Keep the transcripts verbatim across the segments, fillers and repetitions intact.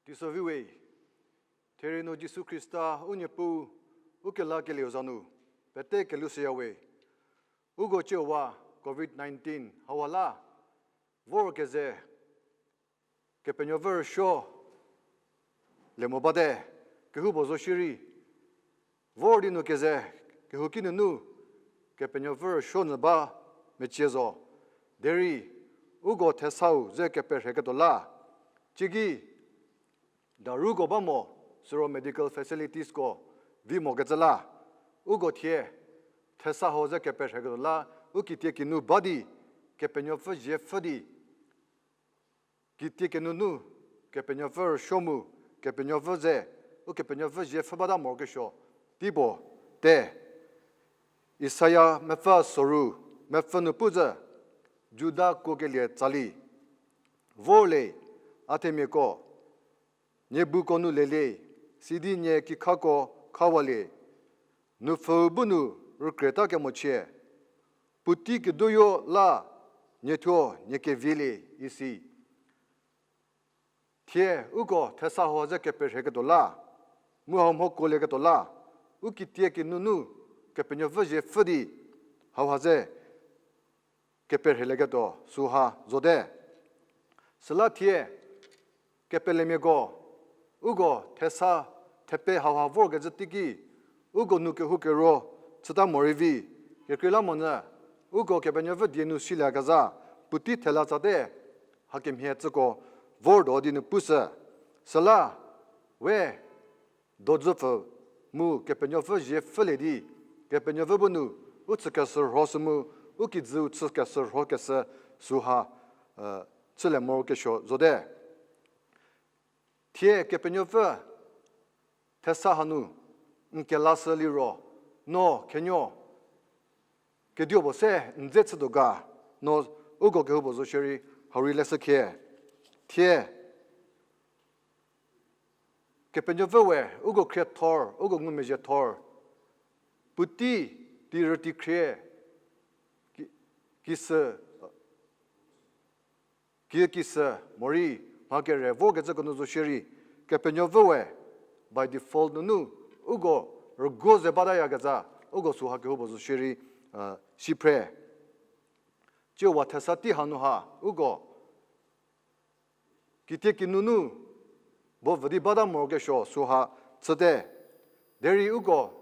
Teiso viwe, therie nu Jisu Khrista u Niepuu, u kelakelieu za nu, pete kelushüyawe. Uko ciewa covid nineteen hauha la, vor keze, Kepenuopfü rüsuo le mo bate, kehoupuo zo shierei, vor di nu keze, kehouki nunu, Kepenuopfü rüsuo nyü ba mecie zo. Derei, uko thesau ze keperheketuo la, cieki, daruko ba mo, siro medical facilitiesko vi mokecü la, uko thie, thesa ho ze keperheketuo la, u kitie kinu ba di, Kepenuopfü zie pfhü di, kitie kinunu, Kepenuopfü rüsuo mu, Kepenuopfü ze, Ukepenuopfü zie pfhü bata morokesuo, tei puo, te. Isaia mepfü soru, mepfü nu pu zhü, Juda kuokelie tsali. Vor le, a themiako, nie buko nu lelie, sidi nie kikhako khawalie, nupfhüu bu nu rükrieta kemochie, puotei kedoyo la nie thuo nie kevielie isi. Thie uko thesa ho ze keperheketuo la, mu hau mhokuolieketuo la, u kitie kinunu, Kepenuopfü zie pfhü di, hauha ze keperhelieketuo süha zote. Süla thie, kepelemiako, uko thesa, thepe hauha vorkezhü teiki, uko nu kehoukero, chüta morei vi, kekreilamonyü, uko Kepenuopfü die nu siliekezha, puotei thela tsate, hakemhie tsüko, vortuo di nu pushü. Süla, we, dozüpfü mu Kepenuopfü zie pfhülie di, Kepenuopfü bu nu, u chükeshürho sü mu, u kijüu chükeshürhokeshü süha, chülie morokesuo zote. Thie Kepenuopfü, thesa hanu, n kelashü liro, no khenuo, kedio puo se n dze chütuo ga, no uko kehoupuo zo shierei, hau rei leshü khie. Thie, Kepenuopfü we, uko khriethor, uko ngumezhiethor, puotei, teirü teikhrie, ki, kisü, ki, kisü, morei, mha kere, vorkecüko nu zo shierei, Kepenuopfü we, by default nunu, uko rüguo ze batayakecü, uko süha kehoupuo zo shierei, si phre. Ciewa thesa tei hanu ha, uko, kitie kinunu, bo vü di bata morokesuo süha chüte. Derei uko,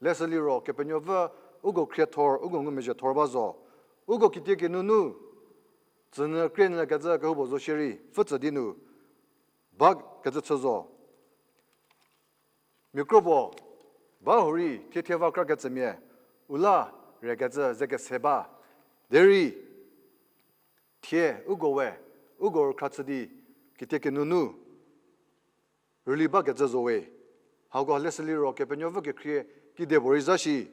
leshü liro Kepenuopfü, uko khriethor, uko ngumezhiethor ba zo. Uko kitie kinunu, tsünyü krienyü kecü kehoupuo zo shierei, pfhütsü di nu, bakecü chü zo. Miakro puo, ba hurei, thiethie va krakecümia, u la, rekecü ze kese ba. Derei, thie, uko we, uko rükhra chü di, kitie kinunu, rüli bakecü zo we. Hako leshü liro Kepenuopfü kekhrie kedipuorei zha shi.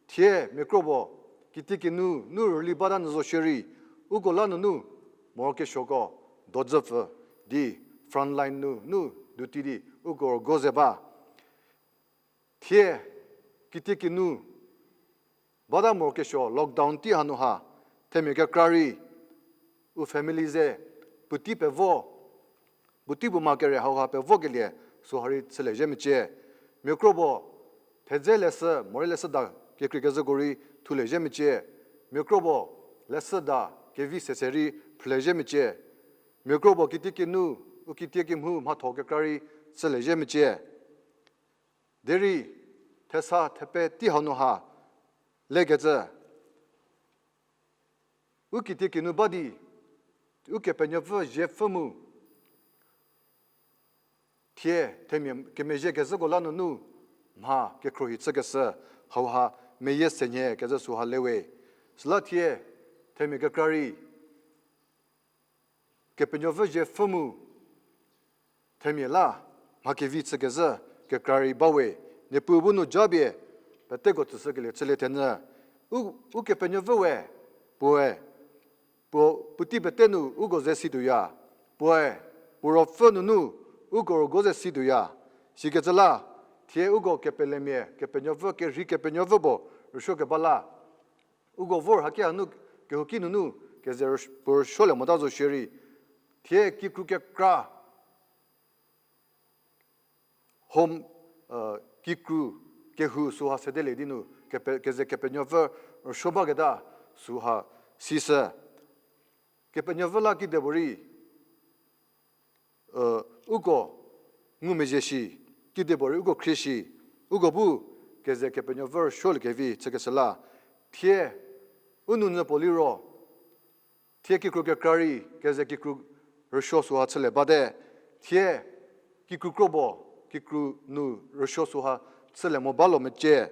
Thie miakro puo, kitie kinu nu rüli bata nyü zo shierei, uko la nunu, morokesuoko, dozüpfü, di, front line nu, nu, duty di, uko rüguo ze ba. Thie, kitie kinu, bata morokesuo lockdown tei hanu ha, themia kekra rei, u family ze, puotei pevo, puotei puo ma kere hauha pevokelie, süha rei chülie zhie mecie. Miakro puo, thedze leshü, morei leshüda, kekreikezhüko rei thulie zhie mecie. Miakro puo, leshüda, kevi sese rei phrülie zhie mecie. Miakro puo kitie kinu, u kitie kemhou mhatho kekra rei chülie zhie mecie. Derei, thesa thepe tei hanu ha, lekecü. U kitie kinu ba di, Ukepenuopfü zie pfhü mu. Thie, themia kemezhie kezhüko la nunu, mha kekhruohi chükeshü, hauha, meyie senhie kezhü süha le we. Süla thie, themia kekra rei, Kepenuopfü zie pfhü mu, themia la, mha kevi chükezhü, kekra rei ba we, Niepuu bu nu japie, peteko tsüshükelie chülie thenyü. U, Ukepenuopfü we, puoe, puo, puotei pete nu uko ze situoya, puoe, puo ruopfü nunu, uko rüguo ze situoya, sikecü la, thie uko kepelemia, Kepenuopfü, kerhei Kepenuopfü puo, rüsuokeba la. Uko vor haki hanu, kehouki nunu, keze rüs-, puo rüsuolie mota zo shierei. Thie kikru kekra, home, kikru, kehou süha sedelie di nu, kepe-, keze Kepenuopfü rüsuo baketa süha sishü. Kepenuopfü la kidipuorei, uko ngumezhie shi, kidipuorei uko khrie shi, uko bu keze Kepenuopfü rüsuoliekevi chükeshü la. Thie, u nounyü puo liro, thie kikru kekra rei keze kikru rüsuo süha chülie bate. Thie kikru kro puo, kikru nu rüsuo süha chülie mo balo mecie.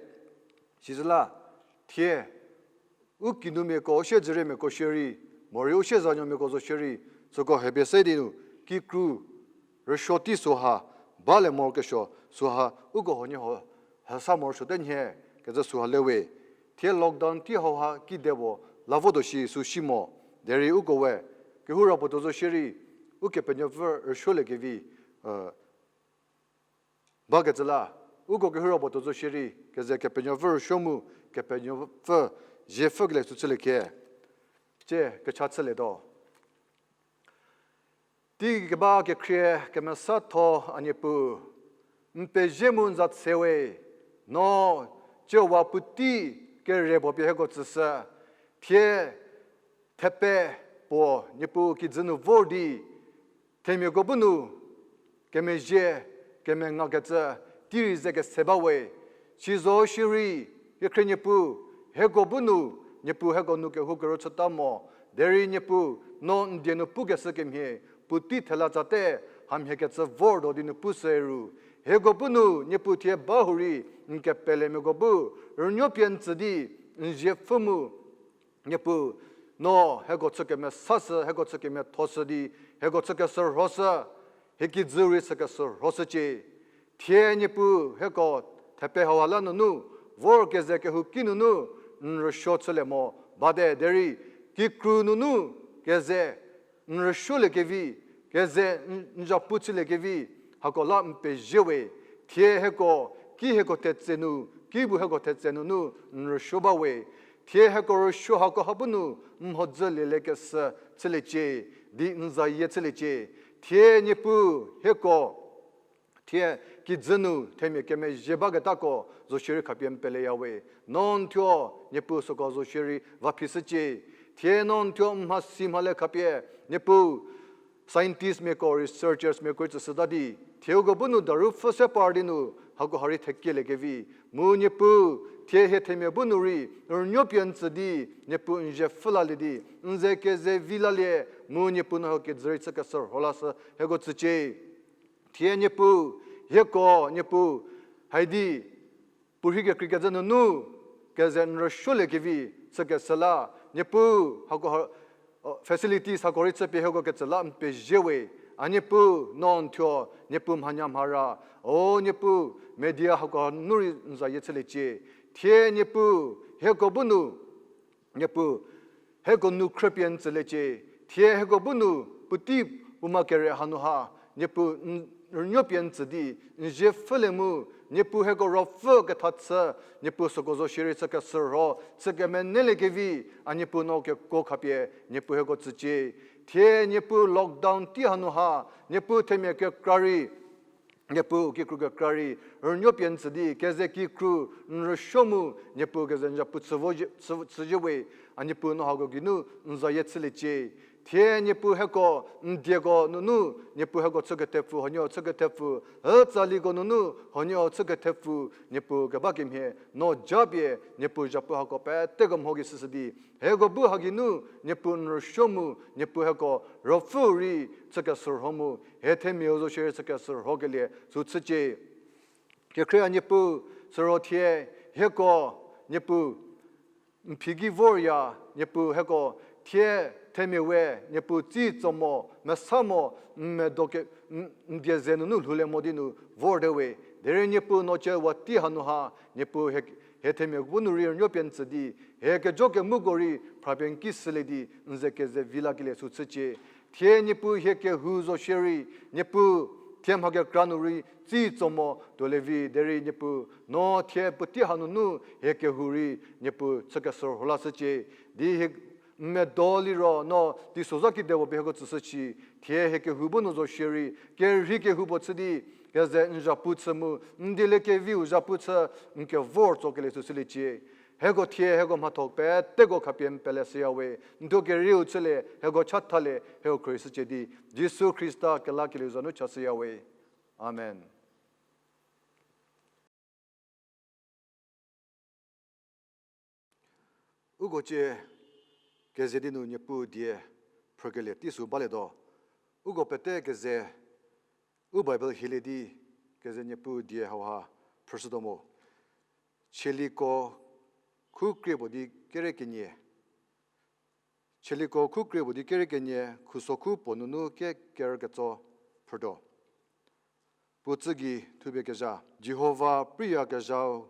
Sizüla, thie u kinumiako, u siedzüriemiako shierei, morei u siezanuomiako zo shierei, süko hepie se di nu, kikru rüsuo tei süha balie morokesuo, süha uko huoniehuo hesa morosuote nhie, kecü süha le we. Thie lockdown tei hauha kedipuo la votuo shi sü si mo, derei uko we, kehou rapuo tuo zo shierei, Ukepenuopfü rüsuoliekevi, bakecü la, uko kehou rapuo tuo zo shierei, keze Kepenuopfü rüsuo mu, Kepenuopfü ziepfükelie sü chülie ke, cie kecha chülietuo. Tei keba kekhrie kemesatho a Niepuu, n pezie mu n za tse we, no, ciewa puotei kere puo pie hieko tsüshü, thie, thepe puo Niepuu kijü nu vor di, themiako bu nu, kemezhie, kemengakecü, tei rei ze kese ba we, sizo shierei, kekhrie Niepuu, hieko bu nu, Niepuu hieko nu kehou kerüchüta mo, derei Niepuu, no n die nu pukeshü kemhie, puotei thela tsate, hamhiekecü vortuo di nu pushü ru, hieko bu nu, Niepuu thie ba hurei, n kepelemiako bu, rünuo pie n tsü di, n ziepfü mu, Niepuu, no hieko chü kemesashü, hieko chü kemiathoshü di, hieko chü keshürhoshü, hie kijü rei chü keshürhoshücie. Thie Niepuu hieko thepe hauha la nunu, vor keze kehouki nunu, n rüsuo chülie mo bate derei, kikru nunu, keze n rüsuoliekevi, keze n, n zhapu chüliekevi, hako la n pezie we, thie hieko, ki hieko thetse nu, ki bu hieko thetse nunu, n rüsuo ba we, thie hieko rüsuo hako ha bu nu, n mhodzü lieliekeshü chüliecie, di n zayie chüliecie, thie Niepuu hieko, thie kijü nu themia kemezhie baketako zo shierei khapie n peleya we, no n thuo Niepuu süko zo shierei va phishücie, thie no n thuo n mhasi mhale khapie, Niepuu, scientistmiako, researchersmiako rei tsüshüta di, thie uko bu nu daru pfhü se par di nu, hako ha rei thekielie kevi, mu Niepuu, thie hie themia bu nu rei, rünuo pie n tsü di, Niepuu n zie pfhü lalie di, n ze keze vi lalie, mu Niepuu no hieko kijü rei chü keshürho lashü hieko tsücie. Thie Niepuu, hieko, Niepuu, haidi, puorhi kekreikecü nunu, keze n rüsuoliekevi, chü keshü la, Niepuu, hako ha, facilities hako rei chüpie hieko ketsü la n pezie we, a Niepuu, no n thuo, Niepuu mhanya mhara, o Niepuu, media hako ha nu rei n zayie chüliecie, thie Niepuu, hieko bu nu, Niepuu, hieko nu khrüpie n tsüliecie, thie hieko bu nu puotei puoma kere hanu ha, Niepuu n rünuo pie n tsü di, n zie pfhülie mu, Niepuu hieko ruopfü ketha chü, Niepuu süko zo shierei chü keshürho, chü kemenelie kevi, a Niepuu no kekuo khapie, Niepuu hieko tsücie. Thie Niepuu lockdown tei hanu ha, Niepuu themia kekra rei, Niepuu kikru kekra rei, rünuo pie n tsü di, keze kikru, n rüsuo mu, Niepuu keze n zhapu chü vo zie, chü, chüzie we, a Niepuu no hako geinu, n zayie chüliecie. Thie Niepuu hieko, n dieko nunu, Niepuu hieko chü kethepfu, huoniehuo chü kethepfu, hetsaliko nunu, huoniehuo chü kethepfu, Niepuu keba kemhie, no japie, Niepuu zhapu hako peteko mho gei shüshü di, hieko bu ha geinu, Niepuu n rüsuo mu, Niepuu hieko ruopfü rei chü keshürho mu, hie themiau zo shierei chü keshürhokelie, sü chücie. Kekhrie a Niepuu, siro thie, hieko, Niepuu, n phi ki vorya, Niepuu hieko, thie, themia we, Niepuu tsitso mo, mesa mo, n medo ke, n, n die ze nunu lhoulie mo di nu, vorte we, derei Niepuu no ciewa tei hanu ha, Niepuu hie, hie themia bu nu rei rünuo pie n tsü di, hie kejo kemuko rei, phrapie n ki shülie di, n ze keze vi lakelie sü chücie. Thie Niepuu hie kehou zo shierei, Niepuu, thie mha kekra nu rei, tsitso mo, tuolie vi, derei Niepuu, no thie puotei hanunu, hie kehou rei, Niepuu, chü keshürho lashücie. Di hie N medo liro no teisozha kedipuo pie hieko tsüshüshi, thie hie kehou bu nu zo shierei, kerhei kehou puo chü di, keze n zhapu chü mu, n dieliekeviu zhapu chü, n kevor tsokelie süshüliecie. Hieko thie, hieko mhatho peteko khapie n pele shüya we, n thuo kerieu chülie, hieko chathalie, hieko khruohi shücie di, Jisu Khrista kelakelieu za nu chashüya we. Amen. Uko cie keze di nu Niepuu die phrükelie tei sü balietuo. Uko pete keze, u Bible hielie di keze Niepuu die hauha phrüshütuo mo. Tsaliko khu krie puo di kere kenie. Tsaliko khu krie puo di kere kenie, khusokhu puo nunu ke kerüketso phrütuo. Puo tsü gei thupie kezha, Jihova preiyakezhau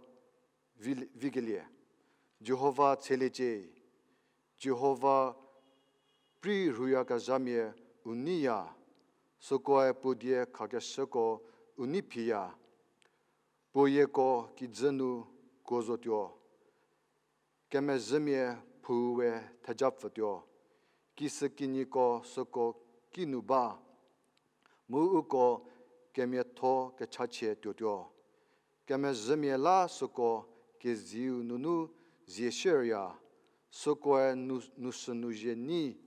vi-, vikelie. Jihova tsheliecie. Jihova prei rhuyakezhamia u neiya, sükoe puo die khakeshüko u nei phiya. Puo yieko kijü nu kuo zotuo. Kemezhümia phou we theja pfütuo. Kisükinyiko süko kinu ba. Mu uko kemiatho kechachie tuotuo. Kemezhümia la süko kezieu nunu zie shierya. Sükoe nu, nu sü nu zhie nyi,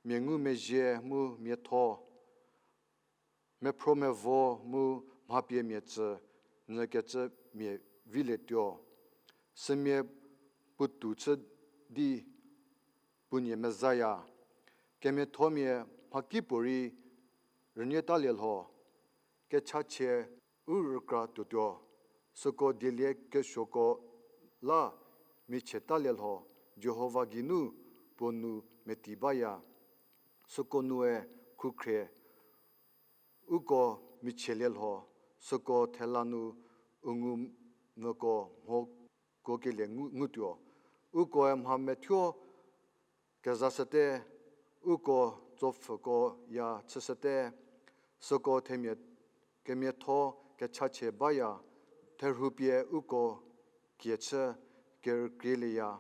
mia ngumezhie mu miatho, mephro mevo mu mhapie mia tsü nyükecümia vilietuo. Sümia puotou chü di puonie mezaya. Kemiathomia mhakipuorei rünietalie lho, kechachie u rükra tuotuo. Süko dielie kesuoko la michietalie lho, Jihova geinu puo nu meti baya. Süko nue khukhrie uko michielie lho, süko thela nu u ngumvüko mho kuokelie ngu-, ngutuo. Ukoe mha methuo kezashüte, uko tsopfhüko ya chüshüte, süko themia kemiatho kechachie baya, therhupie uko kie chü kerükrielieya,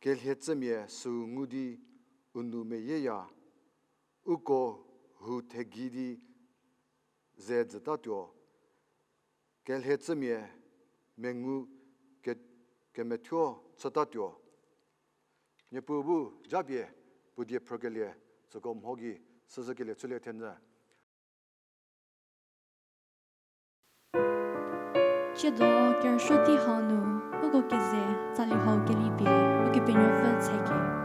kelhiecümia süu ngu di u nou meyieya, uko hu thegei di ze jütatuo, kelhiecümia mengu ke-, kemethuo chütatuo. Niepuu bu japie puo die phrükelie süko mho gei süzhükelie chülie thenyü. Tsiedo kerüsuo tei hau nu, uko keze tsali hau kelipie Ukepenuopfü tshekie.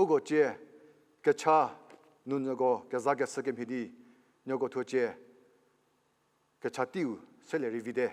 Uko cie kecha nu nieko kezakeshü kemhie di, nieko thuo cie kecha teiu selie rei vite.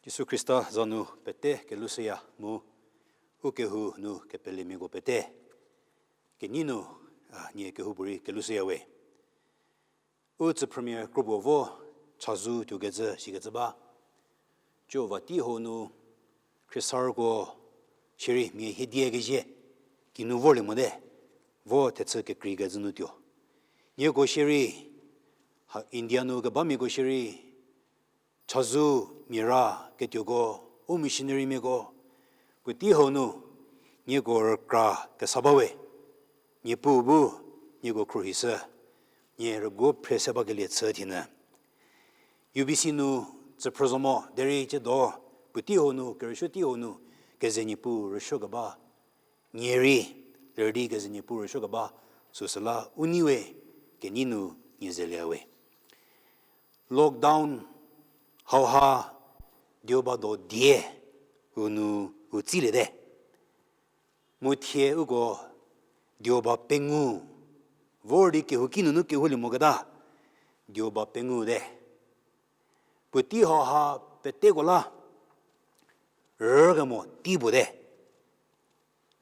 Jisu Khrista za nu pete kelushüya mu, u kehou nu kepelemiako pete, kenei nu, a, nie kehoupuorei kelushüya we. U tsüphrümia kropuo vo chazou tuokecü shikecü ba. Jihova teiho nu khriesarüko shierei mia hiedie kezhie kinu vorlie mote, vo thechü kekreikecü nu tuo. Nieko shierei, ha, India nu kebamiako shierei, chazou mia ra ketuoko, u missionarymiako, puotei hau nu nieko rükra kesa ba we, Niepuu bu nieko khruohishü, nie rüguo phre se bakelie chü thienyü. U B C nu tsüphrü zo mo, derei tsiedo puotei hau nu, kerüsuo tei hau nu, keze Niepuu rüsuokeba, nie rei, ler di keze Niepuu rüsuokeba, süsüla u nei we, kenei nu nie zelie we. Lockdown hauha dioba do die u nu u tsiliete. Mu thie uko dioba pengou, vor di kehouki nunu kehoulie moketa, dioba pengou te. Puotei hauha peteko la rükemo tei puo te.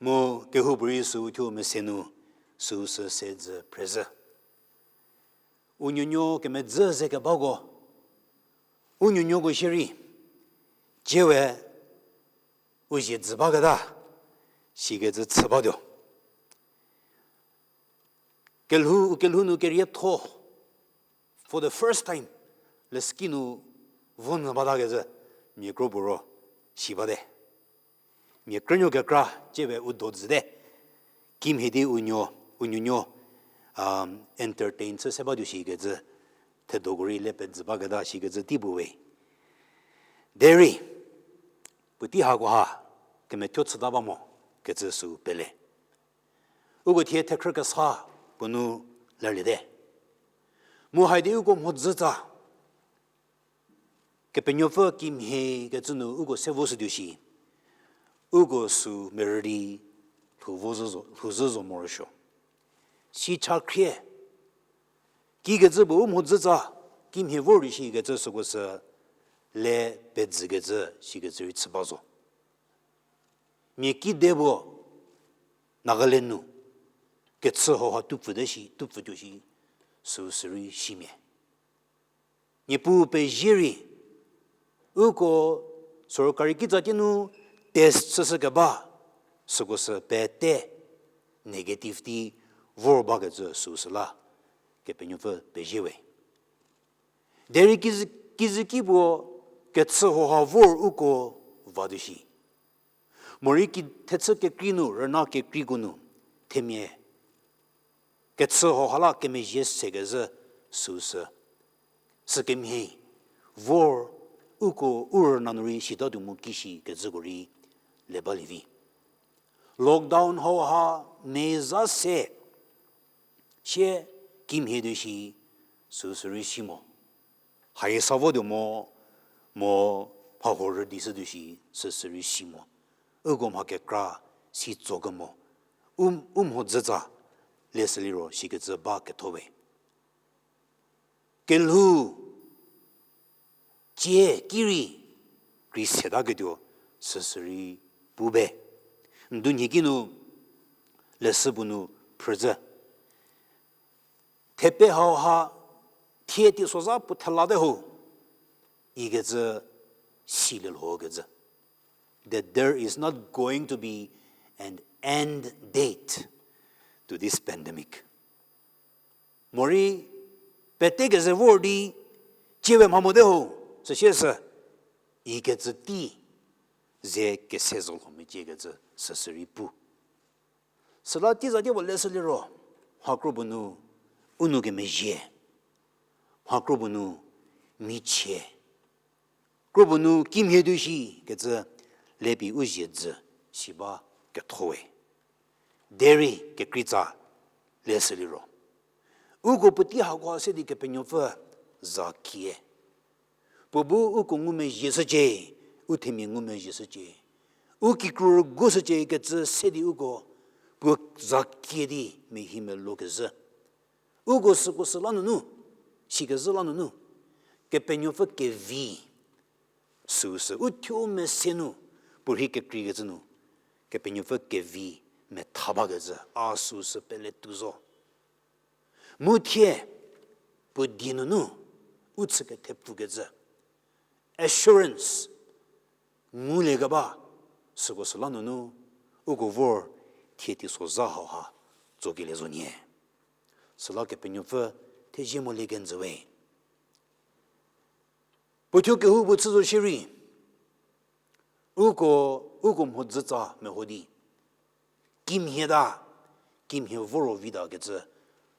Mu kehoupuorei süu thuo mese nu süu sü se dzü phrezhü. U nuonuo kemedzü ze kebako, u nuonuoko shierei, tsie we u zie dzü baketa, sikecü chü batuo. Kelhou, u kelhou nu kerietho, for the first time, leshüki nu vo nyü batakecü, mia kro puo ro, si bate. Mia krünuo kekra, tsie we u do dzüte. Kimhie di u nuo, u nuonuo, um, entertain chü se batuo shikecü, thedoko rei le pedzü baketa shikecü tei puo we. Derei, puotei hakoha, kemethuo chüta ba mo, kecü süu pele. Uko thie thekhrü kesa puo nu lerliete. Mu haidi uko mhodzütsa, Kepenuopfü kimhie kecü nu uko se vo shütuo shi, uko sü merü di lhou vo zhü zo, lhou zhü zo morosuo. Si cha khrie, kikecü puo u mhodzütsa, kimhie vor di shikecü süko sü le pedzükecü shikecü rei chü ba zo. Mia kide puo Nagaland nu kechü hauha tupfüte shi, tupfütuo shi, süu sü rei simia. Niepuu pezie rei, uko sorkari kitsa tie nu test chüshü keba, süko sü pete negative di vor bakecü süu süla, Kepenuopfü pezie we. Derei kizü-, kizüki puo kechü hauha vor uko vatuo shi. Morei ki thechü kekrei nu, rüna kekreiko nu, themia kechü hauha la kemezhie sekezhü süu sü, sükemhie vor uko u rüna nu rei sitatuo mu kishi kecüko rei le balie vi. Lockdown hauha mezha se sie kimhie tuo shi süu sü rei si mo. Haie sa votuo mo, mo phaho rüdi shütuo shi süu sü rei si mo. Uko mha kekra si tso kemo, u, u mhodzütsa le süliro shikecü ba ketho we. Kelhou cie ki rei krei setaketuo süsü rei pu be. Ndunhie ki nu leshü puo nu phrüzhü. Thepe hauha thie teisozha puo thelate ho, ikecü silie lho kecü. That there is not going to be an end date to this pandemic. Morei pete keze vor di, ciewe mha mote ho, süsie sü, ikecü tei, ze kese zo lho meciekecü süsü rei pu. Süla tei za tei puo leshü liro, mha kro puo nu, u nou kemezhie, mha kro puo nu, michie, kro puo nu kimhie tuo shi kecü, le pie u zie dzü, si ba ketho we. Derei kekreitsa leshü liro, uko puotei hakoha se di Kepenuopfü za kie. Puo bu uko ngumezhie shücie, u themia ngumezhie shücie, u kikru rügu shücie kecü se di uko puo za kie di mehi melo kezhü. Uko süko sü la nunu, sikezhü la nunu, Kepenuopfü kevi süu sü u thuo mese nu, puorhi kekreikecü nu, Kepenuopfü kevi metha bakecü a süu sü pele tuo zo. Mu thie, puo die nunu, u chü kethepfukecü assurance nguliekeba, süko sü la nunu, uko vor thie teisozha hauha tsokelie zo nyie. Süla Kepenuopfü thezie molie kenjü we. Puothuo kehoupuo chü zo shierei, uko, uko mhodzütsa meho di, kimhie ta, kimhie voro vi ta kecü,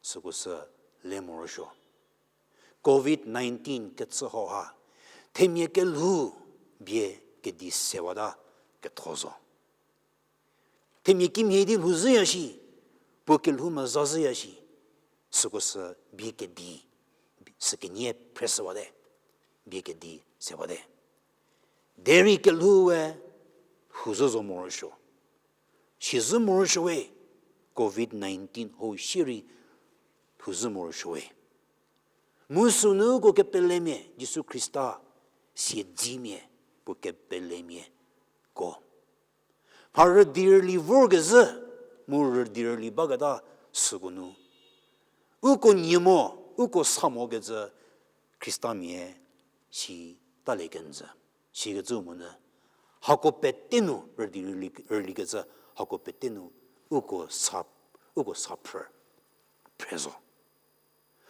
süko sü le morosuo. Covid nineteen kechü hauha, themia kelhou bie kedi sewata ketho zo. Themia kimhie di lhouzhüya shi, puo kelhou mezazhüya shi, süko sü bie kedi, sü kenie phreshüwate, bie kedi sewate. Derei kelhou we lhouzhü zo morosuo. Sizhü morosuo we, Covid nineteen hau shierei lhouzhü morosuo we. Mu sünu uko kepelemia, Jisu Khrista, siedzimia, puo kepelemia ko. Mha rüdi rüli vorkezhü, mu rüdi rüli baketa süko nu, uko nie mo, uko sa mokecü Khristamia si talie kenjü. Sikecü monyü, hako pete nu rüdi rüli, rülikecü, hako pete nu uko sa, uko sa phrü, phre zo.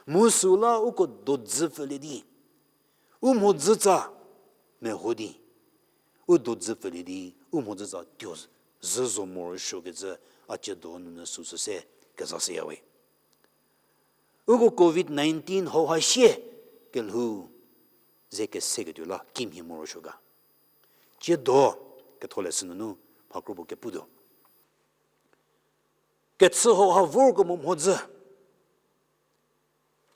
Mu süla uko dodzü pfülie di, u mhodzütsa meho di, u dodzü pfülie di, u mhodzütsa tuo zhü zo morosuokecü a ciedo nunu süsü se kezashüya we. Uko Covid nineteen hauha sie kelhou ze keseketuo la kimhie morosuo ga. Ciedo ketholeshü nunu mha kropuo keputuo. Kechü hauha vorkemo mhodzü.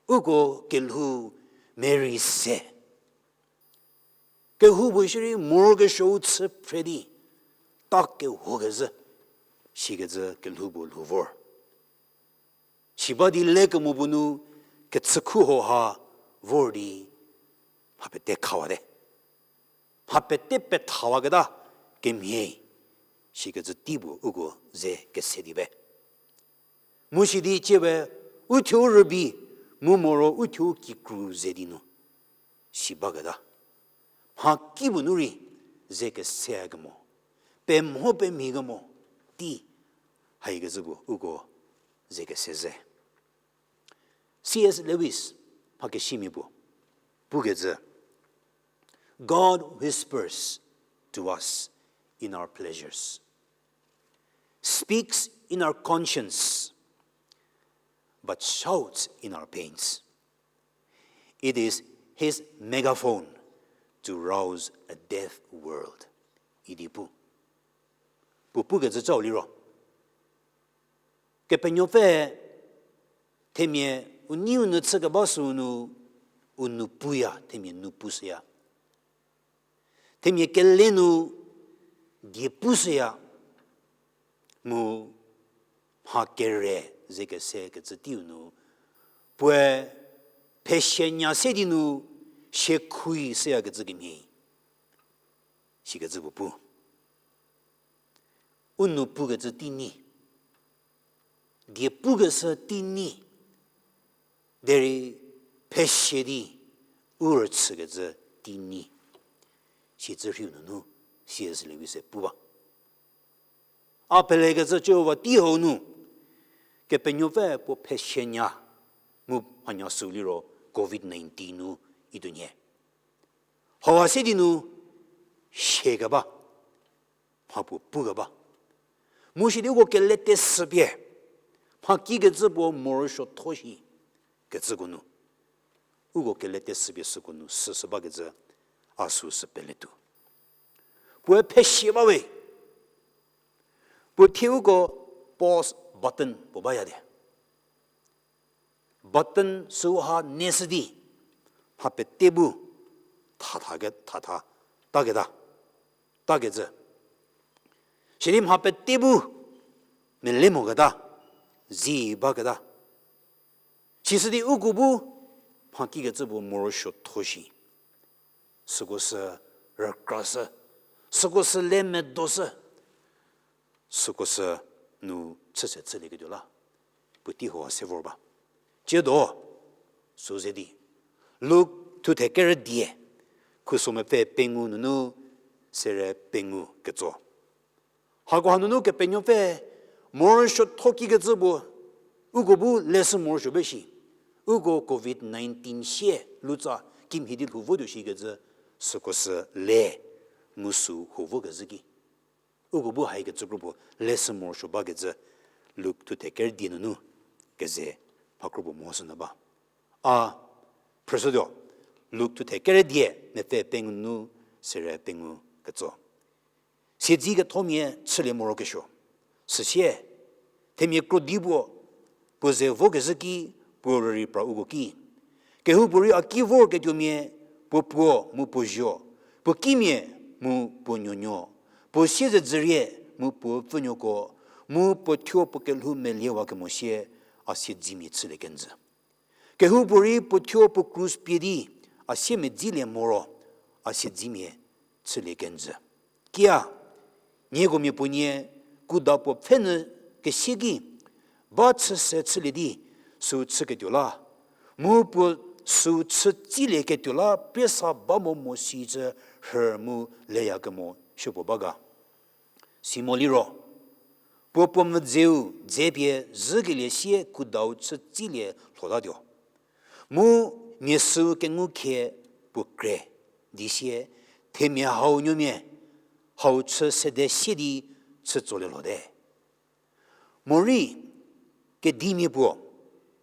Uko kelhou merei se. Kehoupuo shierei morokesuou chü phre di, ta kehokezhü, sikecü kelhou puo lhou vor. Si ba di lekemo puo nu kechükhu hau ha vor di, mha pete khawate. Mha pete pethawaketa kemhie, sikecü tei puo uko ze kese di be. Mu sidi ciewe, uthuo rübei, mu moro uthuo kikru ze di nu, si baketa. Mha kipuo nu rei, ze kese kemo, pemho pemhie kemo, tei, haikecü puo uko ze kese ze. C S Lewis, mhakesimia puo, pukecü, God whispers to us in our pleasures, speaks in our conscience, but shouts in our pains. It is his megaphone to rouse a deaf world. Idi pu. Puo pukecü cau liro, Kepenuopfü themia u neiu nu chükeba süu nu, u nou puya, themia nou pushüya. Themia kele nu die pushüya, mu mha kere ze kese kecü teiu nu, puoe pheshünya se di nu, siekhui shüyakecü kemhie, sikecü puo pu. U nou pukecü tei nyi, die pukeshü tei nyi, derei pheshü di u rüchükecü tei nyi, sicü rhiu nunu C S Lewis-e pu ba. A pelekecü Jihova tei hau nu, Kepenuopfü puo pheshünya, mu mhanya süu liro covid nineteen nu ituonhie. Hauha se di nu, siekeba, mha puo pukeba. Mu sidi uko kele tesüpie, mha kikecü puo morosuotho shi, kecüko nu. Uko kele tesüpie süko nu süsü bakecü a süu sü peletuo. Puoe pheshü ba we. Puo thie uko pause button puo baya di. Button süu ha neshü di, mha pete bu thatha ke, thatha, taketa, takecü. Sidi mha pete bu mele moketa, zi baketa. Sisü di uko bu mha kikecü puo morosuotho shi. Süko sü rükrashü, süko sü le medoshü, süko sü nu chüse chülieketuo la, puotei hau se vor ba. Tsiedo, sü ze di, Luk thuthe kerü die, khuso mepfü pengou nunu sere pengou ketso. Hako hanunu Kepenuopfü morosuotho kikecü puo, uko bu leshü morosuo ba shi, uko covid nineteen sie lutsa kimhie di lhou votuo shikecü, süko sü le, mu sü huo vokezhü ki. Uko bu haikecü kro puo leshü morosuo bakecü, Luk thuthe kerü die nunu keze mha kro puo mehoshünyü ba. A phrüshütuo, Luk thuthe kerü die mepfü pengou nunu sere pengou ketso. Siedzi kethomia chülie morokesuo. Süsie, themia krodi puo, puo ze vokezhü ki puo rürei pra uko ki. Kehoupuorei a ki vorketuomia, puo puo mu puo zuo, puo kimia mu puo nuonuo, puo siezedzürie mu puo pfünuoko, mu puo thuo puo kelhou meliewakemo sie a siedzimia chülie kenjü. Kehoupuorei puo thuo puo krus pie di a siemedzilie moro, a siedzimia chülie kenjü. Kia, niekomia puo nie, kuda puo pfhenyü kesie ki, ba chüse chülie di, süu chüketuo la, mu puo süu chü tsilieketuo la priesa ba mo mo sicü rhü mu leyakemo supuo ba ga. Simo liro, puo puo mvüdzeu dzepie zhükelie sie kudau chü tsilie lhotatuo. Mu mia süu kengukhie puo kre di sie, themia hau nuomia, hau chü sede sie di chü tsolie lhote. Morei, kedimia puo,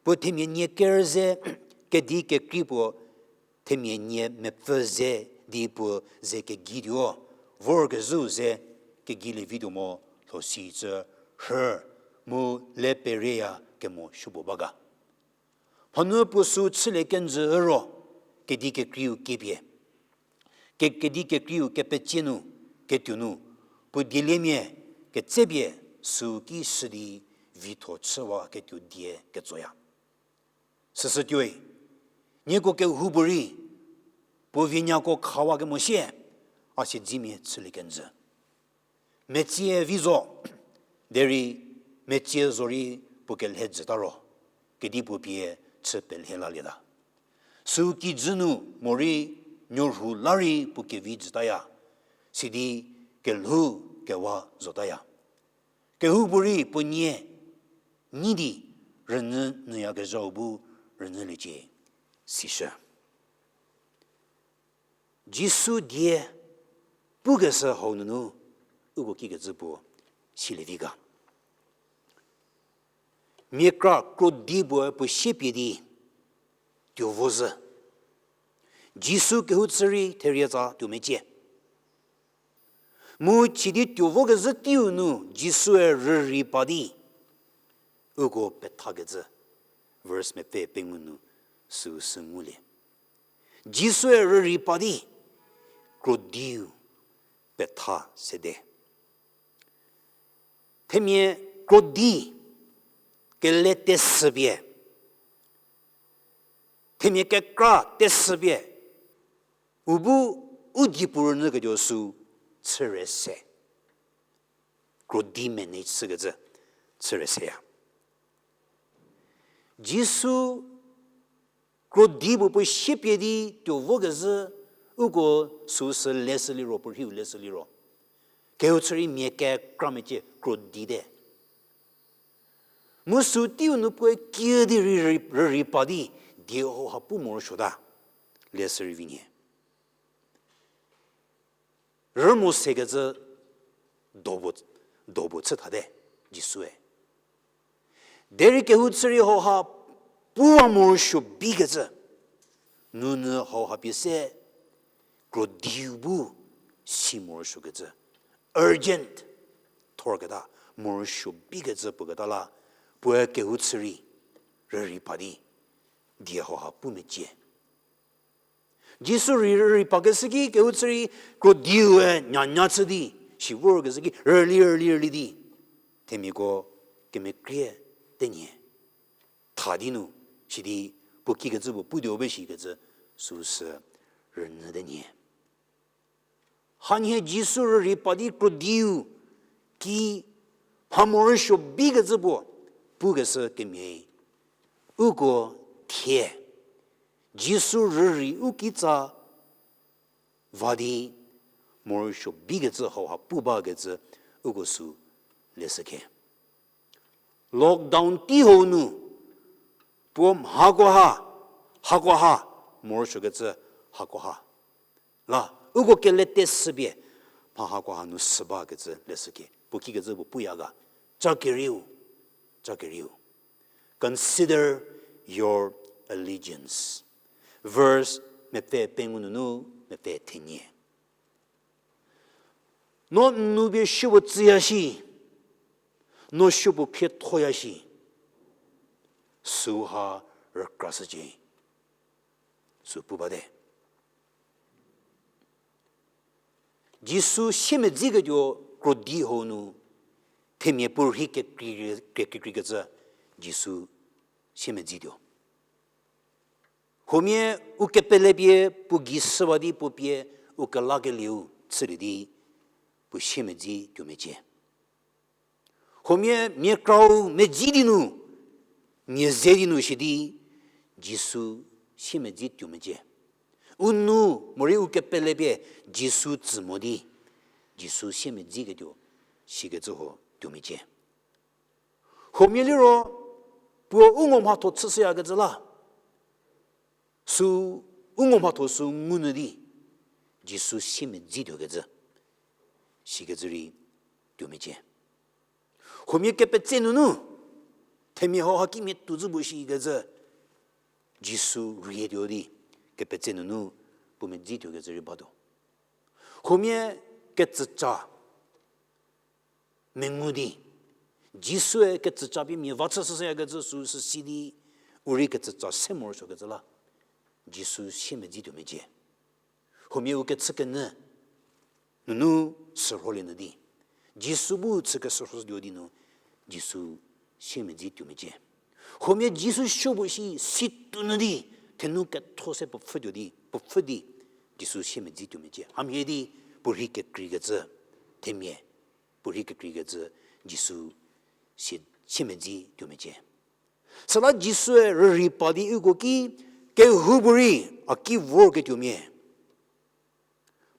puo themia nie kerü ze, kedi kekrei puo, themia nie mepfü ze di puo ze kegei tuo, vorkezhüu ze kegeilie vituo mo lho sicü rhü mu le perieya kemo supuo ba ga. Mhanu puo süu chülie kenjü ro, kedi kekreiu kiepie. Ke-, kedi kekreiu kepecie nu, ketuo nu, puo dieliemia ketsepie süu ki shü di vitho chüwaketuo die ketsoya. Süsü tuoi, nieko kehoupuorei, puo vienyako khawakemo sie, a siedzemia chülie kenjü. Metsie vi zo, derei metsie zorei puo kelhe jüta ro, kedipuo pie chü pelhe lalieta. Süu kijü nu morei nuorhu la rei puo kevi jütaya, sidi kelhou kewa zotaya. Kehoupuorei puo nie nyi di rünyü nyüyakezhau bu rünyüliecie, sishü. Jisu die pukeshü hau nunu uko kikecü puo silie vi ga. Mia kra krodi puoe puo siepie di tuo vo zhü. Jisu kehou chü rei therie tsa tuo mecie. Mu chidi tuo vokezhü teiu nu Jisue rürei pa di uko pethakecü, verse mepfü pengou nu süu sü ngulie. Jisue rürei pa di krodiu petha sede. Themia krodi kele tesüpie, themia kekra tesüpie, u bu u die puo rünyüketuo süu chüre se. Krodi manage chükecü chüre seya. Jisu krodi puo puo siepie di tuo vokezhü uko süu sü leshü liro, puo rhiu leshü liro, kehou chü rei mia kekra mecie krodi te. Mu süu teiu nu puoe kiü di rei, rei, rürei pa di die hauha pu morosuota. Leshü rei vi nie. Rümo sekecü do puo, do puo chü thate Jisue. Derei kehou chü rei hauha puwa morosuo bikecü, nunyü hauha pie se krodiu bu si morosuokecü, urgent thorketa, morosuo bikecü puo keta la, puoe kehou chü rei rürei pa di die hauha pu mecie. Jisu rei, rürei pakeshü ki kehou chü rei krodiue nyanya chü di, si vorkezhü ki rüli, rüli, rüli di, themiako kemekrie tenie tha di nu, sidi puo kikecü puo putuo be shikecü süu sü rünyü tenie. Hanhie Jisu rürei pa di krodiu ki mha morosuo bikecü puo pukeshü kemhie, uko thie Jisu rürei u kitsa va di morosuo bikecü hauha pu bakecü uko süu leshü khe. Lockdown tei hau nu puo mhakoha, hakoha morosuokecü hakoha la, uko kele tesüpie mha hakoha nu sü bakecü leshü khe. Puo kikecü puo puya ga, cha kerieu, cha kerieu. Consider your allegiance. Verse mepfü pengou nunu mepfü thenie. No n nou pie supuo tsüya shi, no supuo khriethoya shi, süha rükrashücie, süu pu bate. Jisu siemedziketuo krodi hau nu, themia puo rhi kekrei, kekreikreikecü Jisu siemedzituo. Huomia u kepele pie puo gei shüwa di puo pie u kelakelieu chülie di puo siemedzituo mecie. Huomia mia krau medzi di nu, mia ze di nu shi di Jisu siemedzituo mecie. U nou morei u kepele pie Jisu tsü mo di Jisu siemedziketuo shikecü huo tuo mecie. Huomia liro puo u ngo mhatho chüshüyakecü la, süu u ngo mhatho süu ngunyü di Jisu siemedzituokecü shikecü rei tuo mecie. Huomia kepetse nunu themia hauha kimia tuo zhü puo shikecü Jisu rietuo di kepetse nunu puo medzituokecü rei batuo. Huomia ketsüca mengu di, Jisue ketsüca pie mia va chüshüshüyakecü süu sü si di, u rei ketsüca se morosuokecü la Jisu siemedzituo mecie. Huomia u kechükenyü nunu sürholie nyü di, Jisu bu chü kesürhoshütuo di nu, Jisu siemedzi tuo mecie. Huomia Jisu supuo shi situo nyü di, thenu ketho se puo pfhütuo di, puo pfhü di, Jisu siemedzi tuo mecie. Hamhie di, puo rhei kekreikecü, themia, puo rhei kekreikecü, Jisu sie, siemedzi tuo mecie. Süla Jisue rürei pa di uko ki, kehoupuorei a ki vorketuomia.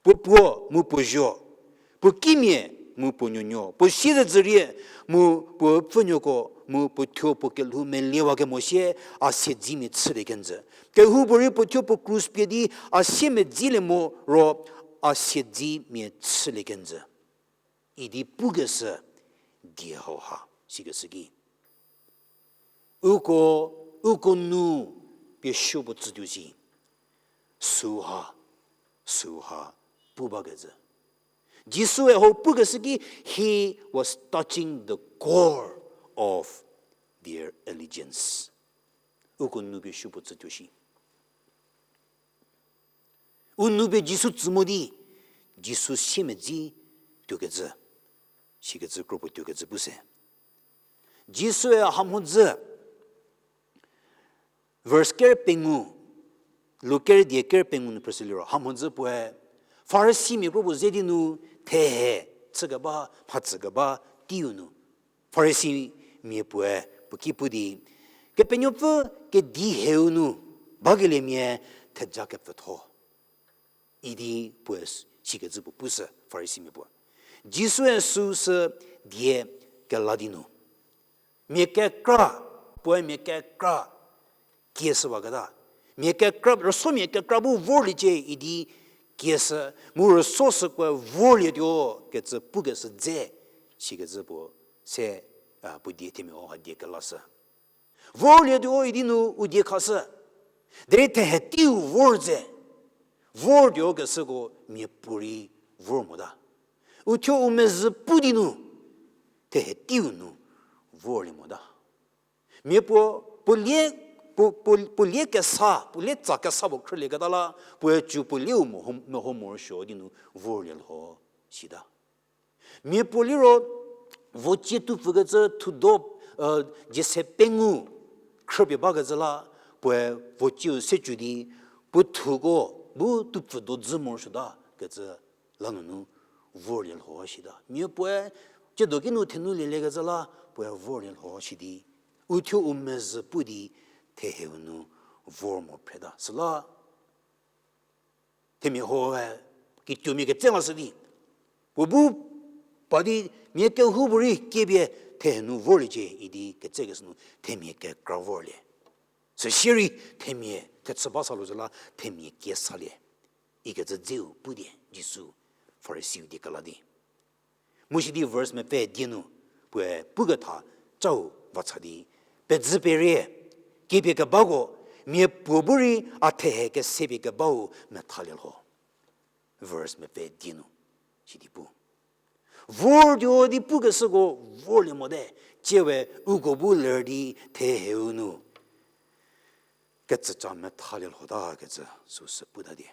Puo puo mu puo zuo, puo kimia mu puo nuonuo, puo siezedzürie mu puo pfhünuoko mu puo thuo puo kelhou meliewa kemo sie a siedzimia chülie kenjü. Kehoupuorei puo thuo puo krus pie di a siemedzilie mo ro a siedzimia chülie kenjü. Idi pukeshü die hauha, sikeshü ki. Uko, uko nu pie supuo tsütuo shi. Süha, süha pu bakecü. Jisue hau pukeshü ki, he was touching the core of their allegiance. Uko nu pie supuo tsütuo shi. U nu pie Jisu tsü mo di, Jisu siemedzi tuokecü, sikecü kropuo tuokecü pu se. Jisue hamhodzü, verse ker pengou, Luker die ker pengou nu phrüshü liro, hamhodzü puoe, Farisimia kropuo ze di nu, thehe, chükeba, mhatsükeba, teiu nu. Farisimia puoe puo ki pu di, Kepenuopfü kedi heu nu bakeliemia theja kepfütho. Idi puoe sikecü puo pushü Farisimia puo. Jisue süu sü die kela di nu. Mia kekra, puoe mia kekra kieshüwaketa. Mia kekra, rüso mia kekra bu vorliecie idi kieshü, mu rüso sükoe vorlietuo kecü pukeshü dze, sikecü puo se, a, puo die themia hauha die kelashü. Vorlietuo idi nu u die khashü. Derei thehe teiu vor dze. Vortuo keshüko miapuorei vor mota. Uthuo u mezhü pu di nu, thehe teiu nu vorlie mota. Miapuo, puo lie, puo, puo, puo lie kesa, puo lie tsa kesa puo khrülieketa la, puoe cü puo lieu mo, meho morosuo di nu vorlie lho, sita. Miapuo liro, vocie tupfükecü thudo, e, jese pengou khrüpie bakecü la, puoe vocieu secü di, puo thuko bu tupfü dodzü morosuota kecü lanunu vorlie lho sita. Miapuoe, ciedo kinu thenu lieliekecü la, puoe vorlie lho si di. Uthuo u mezhü pu di, theheu nu vor mo phreta. Süla, themia hoe, kituomia ketse lashü di. Puo bu pa di mia kehoupuorei kiepie thehenu vorliecie idi ketsekeshü nu themia kekra vorlie. Süsierei themia thechü ba sa lozü la themia kie salie. Ikecü dzeu pu di Jisu Farisiu die kela di. Mu sidi verse mepfü die nu, puoe puketha cau vacha di, pedzü perie, kiepie kebako, miapuo bu rei a thehe kesepie kebau methalie lho. Verse mepfü die nu, sidi pu. Vortuo di pukeshüko vorlie mote, tsie we uko bu ler di theheu nu kecüca methalie lhotakecü süsü puta die.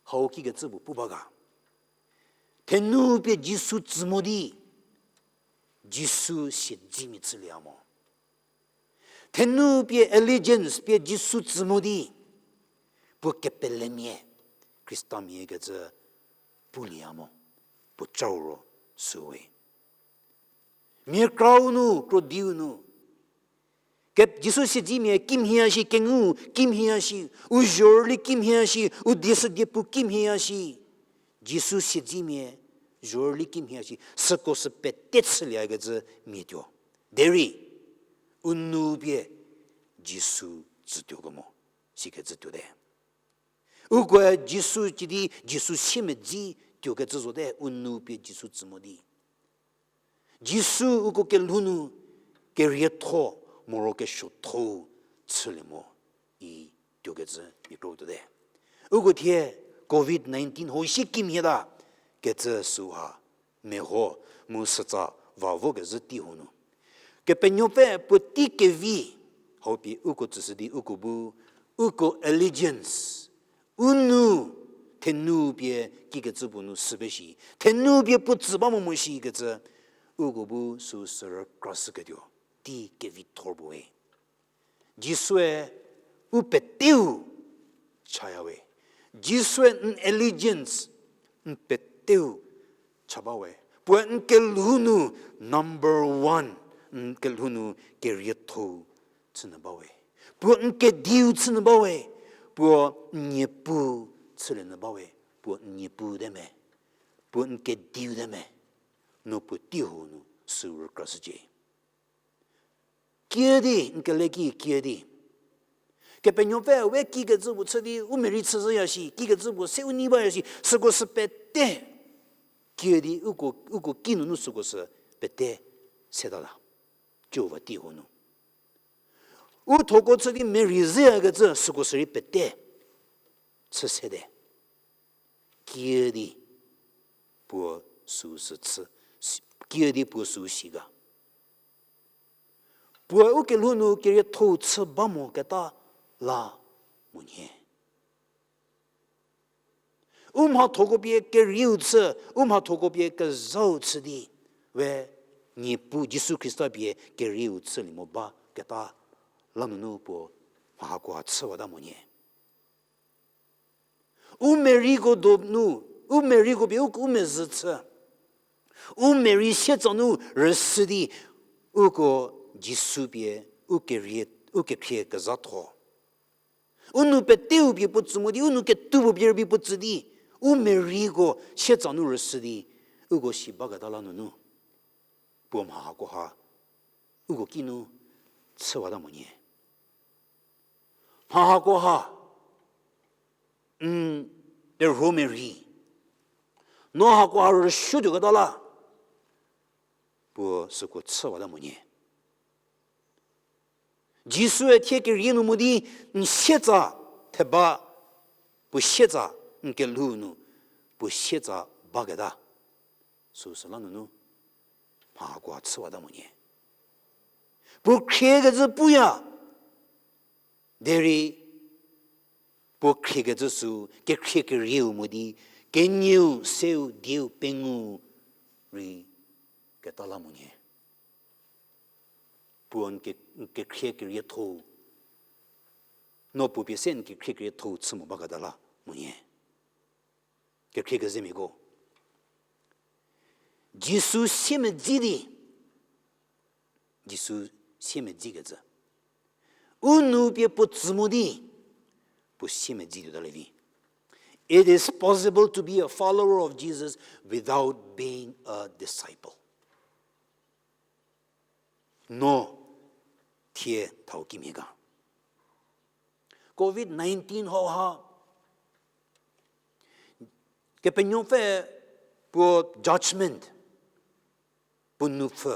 Hau kikecü puo pu ba ga. Thenu pie Jisu tsü mo di, Jisu siedzimia chülieya mo. Thenu pie allegiance pie Jisu tsü mo di, puo kepelemia, Khristamia kecü pulieya mo, puo cau ro süwe. Mia krau nu, krodiu nu. Ke Jisu siedzimia kimhieya shi, kengu kimhieya shi, u zhorüli kimhieya shi, u die sü die pu kimhieya shi. Jisu siedzimia zhorüli kimhieya shi, süko sü pete chülieyakecü mia tuo. Derei, u nu pie Jisu tsütuo kemo, sikecü tuote. Ukoe Jisu cidi Jisu siemedzi tuokecü zote u nu pie Jisu tsü mo di. Jisu uko kelhou nu kerietho moro kesuotho chülie mo i tuokecü mia kro tuote. Uko thie covid nineteen ho shi kimhieta kecü süha meho mu sütsa va vokezhü tei ho nu. Kepenuopfü puotei kevi hau pie uko tsüshü di uko bu, uko allegiance, u nu Thenu pie kikecü puo nu sü pe shi. Thenu pie puo tsü ba mo mo shikecü. Uko bu süu sü rükrashüketuo. Tei kevithor puo we. Jisue u peteu chaya we. Jisue n allegiance n peteu cha ba we. Puoe n kelhou nu number one, n kelhou nu kerietho-u chünyü ba we. Puo n kediu chünyü ba we. Puo n niepu chülie nyü ba we. Puo n niepu te me. Puo n kediu te me. No puo teiho nu sü rükrashücie. Kiüdi, n kele ki kiüdi. Kepenuopfü we kikecü puo chü di u merei chüzhüya shi, kikecü puo se u nei baya shi, süko sü pete. Kiüdi uko, uko kinunu süko sü pete seta la. Jihova teiho nu. U thoko chü di merei zhüyakecü süko sü rei pete chü sete. Kiüdi puo süu sü chü, kiüdi puo süu si ga. Puoe u kelhou nu kerietho-u chü ba mo keta la mo nhie. U mhathoko pie kerieu chü, u mhathoko pie kezhau chü di, we Niepu Jisu Khrista pie kerieu chülie mo ba keta la nunu puo mha hakoha chüwata mo nhie. U mereiko donu, u mereiko pie u, u mezhü chü. U merei sietsa nu rüsü di, uko Jisu pie, u kerie, u kekhrie kezhatho. U nou peteu pie puo tsü mo di, u nou ketuo puo pie rübei puo tsü di, u mereiko sietsa nu rüsü di, uko si baketa la nunu. Puo mha hakoha, uko kinu chüwata mo nhie. Mha hakoha, n terhuo merei. No hakoha rüsuotuoketa la, puo süko chüwata mo nhie. Jisue thie kerie nu mo di n sietsa theba, puo sietsa n kelhou nu, puo sietsa baketa. Süu süla nunu, mha hakoha chüwata mo nhie. Puo khriekecü puya, derei puo khriekecü sü kekhrie kerieu mo di, kenieu, seu, dieu, pengou rei keta la mo nhie. Puo n ke, n kekhrie kerietho. No puo pie se n kekhrie kerietho chü mo baketa la mo nhie. Kekhrie kezemiako. Jisu siemedzi di. Jisu siemedzikecü. U nou pie puo tsü mo di, puo siemedzi tuota le vi. It is possible to be a follower of Jesus without being a disciple. No thie thau kimhie ga. Covid nineteen hauha, Kepenuopfü puo judgment, puo nupfü,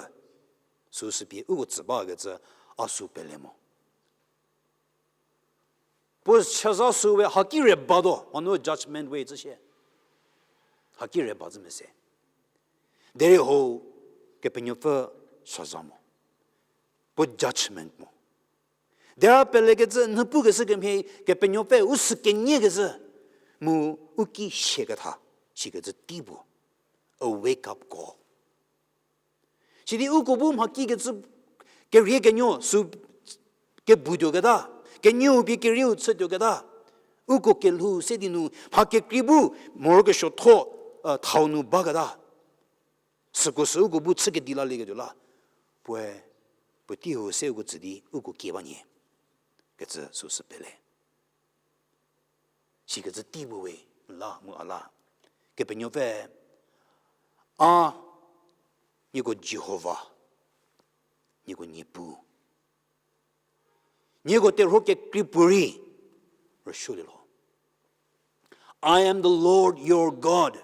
süsü pie uko tsü bakecü a sü pele mo. Puo chüza sü we haki re batuo, mano judgment we zü shie. Haki re ba zü mese. Derei ho Kepenuopfü chüza mo. Puo judgment mo. Dera pelekecü nhüpukeshü kemhie Kepenuopfü u sü keniekecü mu u ki sieketha, sikecü tei puo. A wake up call. Sidi uko bu mha kikecü kerie kenuo sü kebutuoketa, kenieu pie kerieu chütuoketa, uko kelhou se di nu mha kekrei bu morokesuotho, thau nu baketa. Süko sü uko bu chü kedi lalieketuo la, puoe, puo tei ho se uko tsü di uko kie ba nyie. Kecü süsü pele. Sikecü tei puo we la mu a la. Kepenuopfü, a, nieko Jihova, nieko Niepuu. Nieko terhuo kekrei puorei rüsuolielho. I am the Lord your God.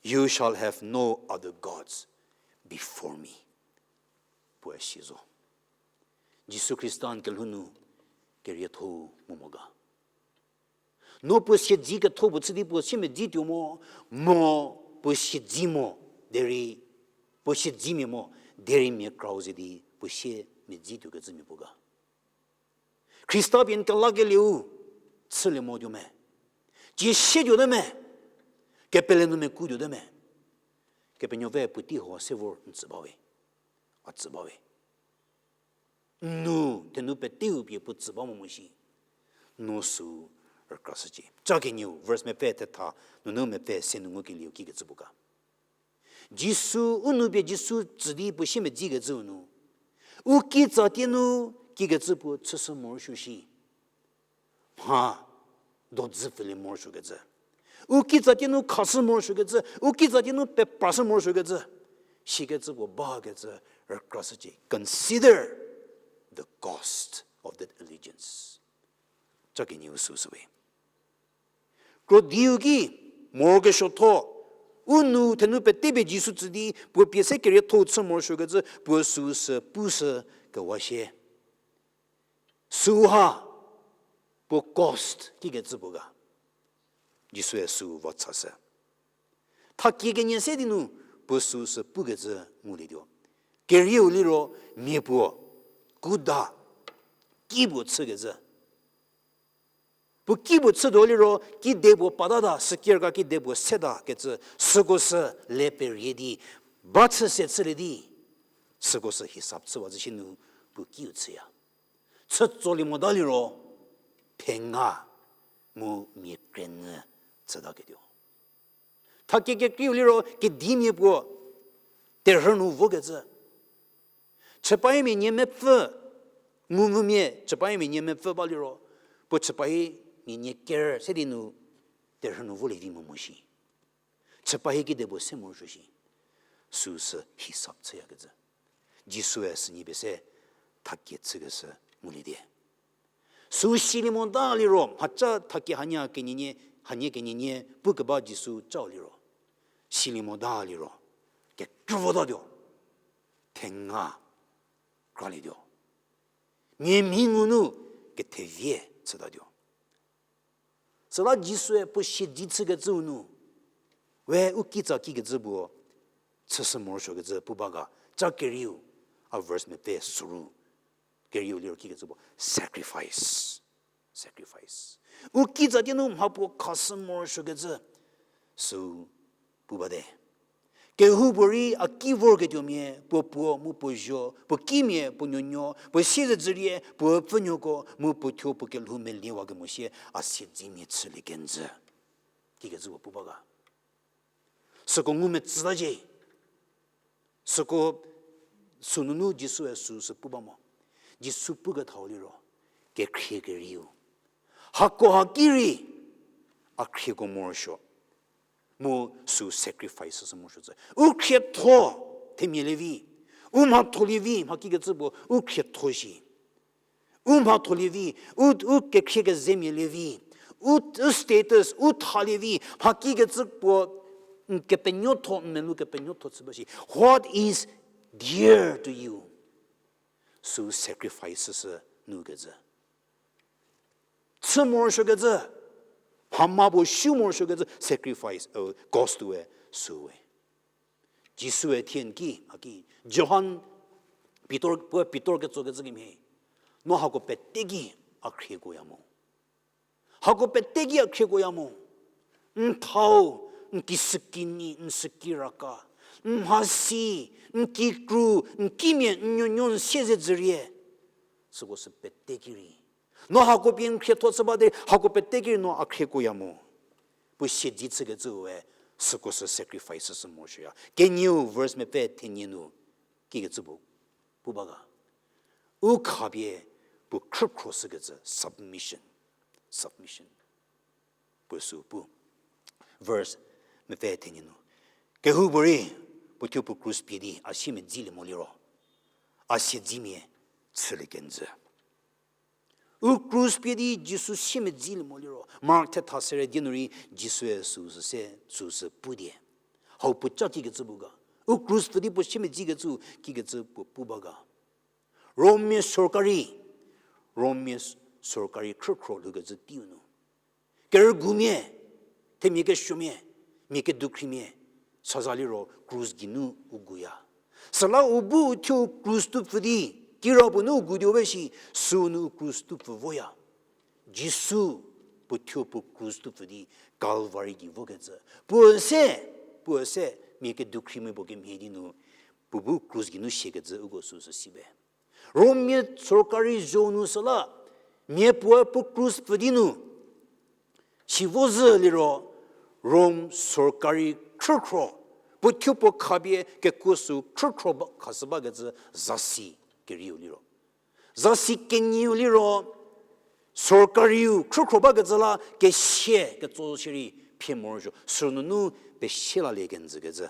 You shall have no other gods before me. Puoe si zo. Jisu Khrista n kelhou nu kerietho-u mo mo ga. No puo siedzi ketho puo chü di puo siemedzi tuo mo, mo puo siedzi mo, derei puo siedzimia mo, derei mia krau ze di puo siemedzi tuokecümia puo ga. Khrista pie n kelakelieu chülie mo tuo me. Cie sie tuote me, kepele nu mekuo tuote me, Kepenuopfü puotei huo se vor n tsü bawe, a tsü bawe. N nu thenu peteu pie puo tsü ba mo mo shi, no sü rükrashücie. Ca kenieu, verse mepfü thetha nunu mepfü se nu ngukelieu kikecü puo ga. Jisu, u nu pie Jisu tsü di puo siemedzikecüu nu, u kitsa tie nu kikecü puo chüshü morosuo shi. Mha dodzü pfülie morosuokecü. U kitsa tie nu khashü morosuokecü, u kitsa tie nu peprashü morosuokecü. Shikecü puo bakecü rükrashücie. Consider the cost of that allegiance. Ca kenieu süsüwe. Krodiu ki morokesuotho, u nu thenu pete pie Jisu tsü di, puo pie se kerietho chü morosuokecü, puo süu sü pushü kewa shie. Süu ha, puo cost kikecü puo ga. Jisue süu va chashü. Thakie kenie se di nu, puo süu sü pukecü ngulietuo. Kerieu liro, mia puo, kuda, ki puo chükecü. Puo ki puo chütuo liro, kide puo patata, sükerka kide puo setakecü, süko sü le perie di, ba chü se chülie di, süko sü hisap chüwa zhü shi nu, puo kiu chüya. Chütsolie mota liro, phenga mu mia krenü chütaketuo. Thakie kekreiu liro kedimia puo terhü nu vokecü. Chüpahimia nie mepfü, ngumvümia chüpahimia nie mepfü ba liro, puo chüpahi mia nie ker se di nu terhü nu volie vi mo mo shi. Chüpahi kide puo se morosuo shi. Süu sü hisap chüyakecü. Jisue sünie pie se thakie chükeshü ngulie die. Süu silie mota liro, mhaca thakie hanie kenienie, hanie kenienie pukeba Jisu cau liro. Silie mota liro, kekrü votatuo. Thenga kralietuo. Mia mhi ngu nu kethevie chütatuo. Süla Jisue puo siedze chükecüu nu, we u kitsa kikecü puo chüshü morosuokecü pu ba ga, ca kerieu, a verse mepfü soru, kerieu liro kikecü puo, sacrifice. Sacrifice. U kitsa tie nu mha puo khashü morosuokecü, süu pu bate. Kehoupuorei a ki vorketuomia, puo puo mu puo zuo, puo kimia, puo nuonuo, puo siezedzürie, puo pfhünuoko, mu puo thuo puo kelhou meliewakemo sie, a siedzemia chülie kenjü. Kikecü puo pu ba ga. Süko ngumetsütacie. Süko sünunu Jisue süu sü pu ba mo. Jisu pukethau liro, kekhrie kerieu. Hako haki rei, a khrieko morosuo. Mu süu sacrifice sü morosuo tsü. U khrietho themia lievi. U mhatho lievi, mha kikecü puo, u khrietho shi. U mhatho lievi, u, u kekhrie kezemia lievi, u, u status, u tha lievi, mha kikecü puo, n kepenuotho, n melu kepenuotho chü ba shi. What is dear to you? Süu sacrifice sü nukecü. Chü morosuokecü, mhama puo shu morosuokecü sacrifice, cost we, süu we. Jisue thie n ki, a ki, Johan, Pitor, puoe Pitor ketsokecü kemhie, no hako pete ki a khriekuoya mo. Hako pete ki a khriekuoya mo. N thau, n kisükinyi, n sükiraka, n mhasi, n kikru, n kimia, n nuonuo, n siezedzürie. Süko sü pete ki rei, no hako pie n khrietho chü ba derei, hako pete ki rei no a khriekuoya mo. Puo siedze chükecüe, süko sü sacrifice sü morosuoya. Kenieu verse mepfü thenie nu, kikecü puo pu ba ga. U khapie puo khrükhro shükecü, submission. Submission. Puo sü pu. Verse mepfü thenie nu, kehoupuorei puo thuo puo krus pie di a siemedzilie mo liro, a siedzemia chülie kenjü. U krus pie di Jisu siemedzilie mo liro, Mark thetha sere die nu rei Jisue süu sü se, süu sü pu die. Hau puo ca kikecü pu ga. U krus pfü di puo siemedzikecü, kikecü puo pu ba ga. Rommia sorkari, Rommia sorkari khrükhro lhoukecü teiu nu, kerügumia, themia kesuomia, mia kedukhrimia, saza liro krus geinu u guya. Süla u bu u thuo krus tupfü di, kirapuo nu u gu tuo we shi, sünu u krus tupfü voya. Jisu, Puo thuo puo krus tuopfü di Calvary gei vokecü. Puo se, puo se, mia kedukhrimia puo kemhie di nu, puo bu krus geinu siakecü uko süsü si be. Rommia sorkari zho nu süla, mia puoe puo krus pfü di nu, si vo zhü liro, Rom sorkari khrükhro, puo thuo puo khapie kekuo sü khrükhro ba, khashü bakecü zasi kerieu liro. Zasi kenyiu liro, sorkariu khrükhro bakecü la kesia ketso shierei phie morosuo, sünunu pesie lalie kenjükecü.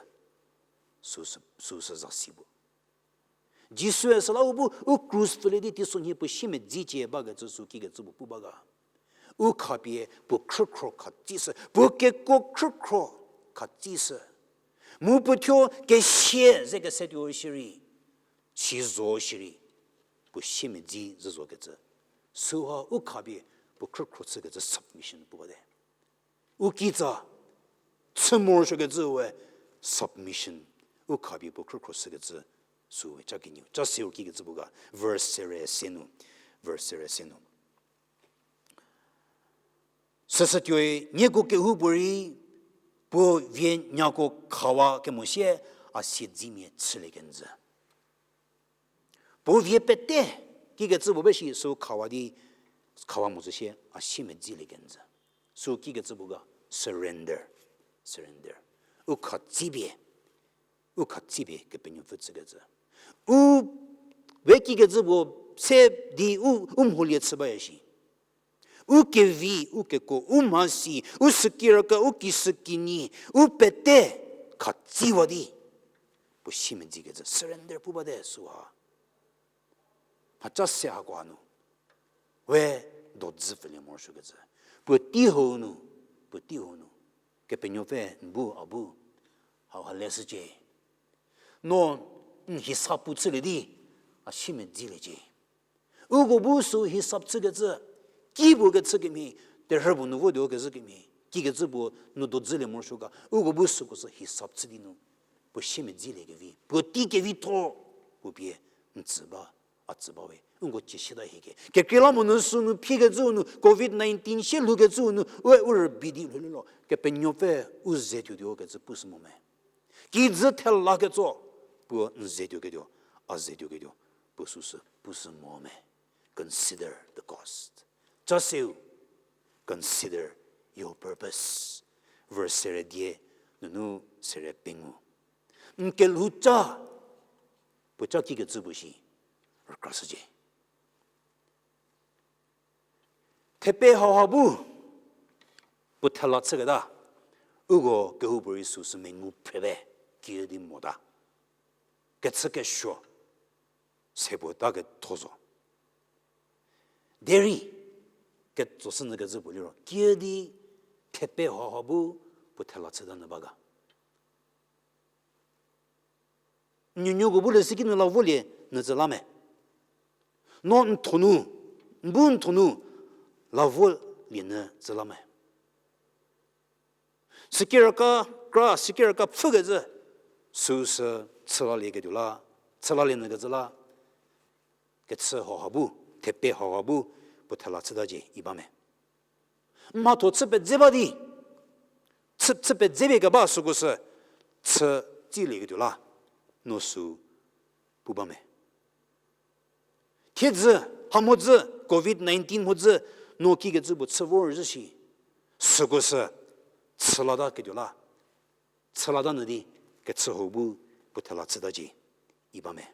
Süsü, süsü zasi puo. Jisue süla u bu, u krus pfülie di teisonhie puo siemedzi cie bakecü sü kikecü puo pu ba ga. U khapie puo khrükhro khatsishü, puo kekuo khrükhro khatsishü. Mu puo thuo kesia ze kesetuo shierei, si zo shierei, puo siemedzi zhü zokecü. Süha u khapie puo khrükhro chükecü submission pu bate. U kitsa, chü morosuokecü we submission, u khapie puo khrükhro chükecü, süwe ca kenieu. Ca seu kikecü puo ga, verse sere se nu, verse sere se nu. Süsütuoi nieko kehoupuorei puo vie nyako khawa kemo sie a siedzimia chülie kenjü. Puo vie pete kikecü puo be shi sü khawa di, khawa mo tsü sie a siemedzilie kenjü. Sü kikecü puo ga surrender, surrender. U khatsipie, u khatsipie Kepenuopfü tsükecü. U we kikecü puo se di u, u mholie chü baya shi. U kevi, u kekuo, u mhasi, u sükiraka, u kisükinyi, u pete khatsiwa di puo siemedzikecü surrender pu bate süha. Mhaca se hakoha nu we dodzü pfülie morosuokecü. Puotei hou nu, puotei hou nu Kepenuopfü n bu a bu hauha leshücie. No n hisap pu chülie di a siemedziliecie. Uko bu sü hisap chükecü, ki puo kechü kemhie, terhü puo nu votuo kezhü kemhie, kikecü puo nu dodzülie morosuo ga, uko bu süko sü hisap chü di nu puo siemedziliekevi, puotei kevitho puo pie n tsü ba, a tsü ba we. Uko ciesieta hiecie. Kekreilamonyü sünu phiekecüu nu, covid nineteen sie lhoukecüu nu, we u rübei di lhoulie lo, Kepenuopfü u ze tuotuo kecü pushü mo me. Kijü thela ketso, puo n ze tuoketuo, a ze tuoketuo, puo süsü pushü mo me. Consider the cost. Ca seu, consider your purpose. Verse sere die nunu sere pengou. N kelhou ca, puo ca kikecü puo shi rükrashücie. Thepe hauha bu puo thela chüketa, uko kehoupuorei süsü mengu phrepie kiüdi mota. Kechükesuo se puo ta ketho zo. Derei ketsoshünyü kecü puo liro kiüdi thepe hauha bu puo thela chüta nyü ba ga. Nuonuoko bu leshüki nu la volie nyü tsü la me. No n thonu, n bu n thonu la volie nyü tsü la me. Sükiraka, kra sükiraka pfhükecü, süsü chülalieketuo la, chülalie nyü kecü la, kechü hauha bu, thepe hauha bu, puo thela chütacie i ba me. Mhatho chü pedze ba di, chü, chü pedzepie keba süko sü, chü tsilieketuo la, no sü pu ba me. Thiedzü, ha mhodzü, covid nineteen mhodzü, no kikecü puo chü vorzhü shi, süko sü, chülataketuo la, chülata nyü di, kechü hau bu, puo thela chütacie, i ba me.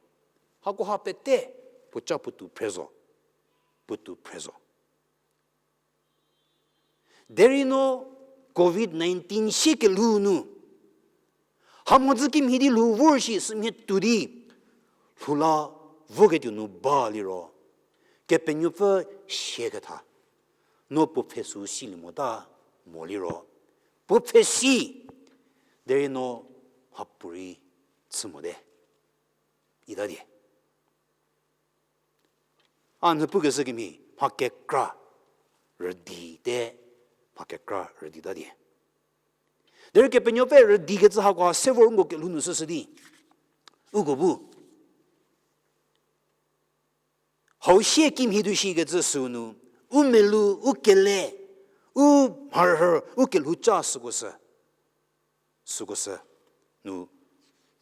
Hakoha pete, puo ca puotou phre zo, puotou phre zo. Derei no covid nineteen sie kelhou nu, ha mhodzü kimhie di lhou vor shi sümhie tuo di, lhou la voketuo nu ba liro, Kepenuopfü siaketha, no puo pfhe sü silie mota mo liro, puo pfhe si, derei no mhapuorei chü mote. Ita die. A nyü pukeshü kemhie, mha kekra rüdite, mha kekra rüdita die. Derei Kepenuopfü rüdikecü hakoha se vor nko kelhou nu süshü di, uko bu hau sie kimhie tuo shikecü sünu, u melou, u kele, U mharhü, u kelhou ca süko sü. Süko sü. Nu,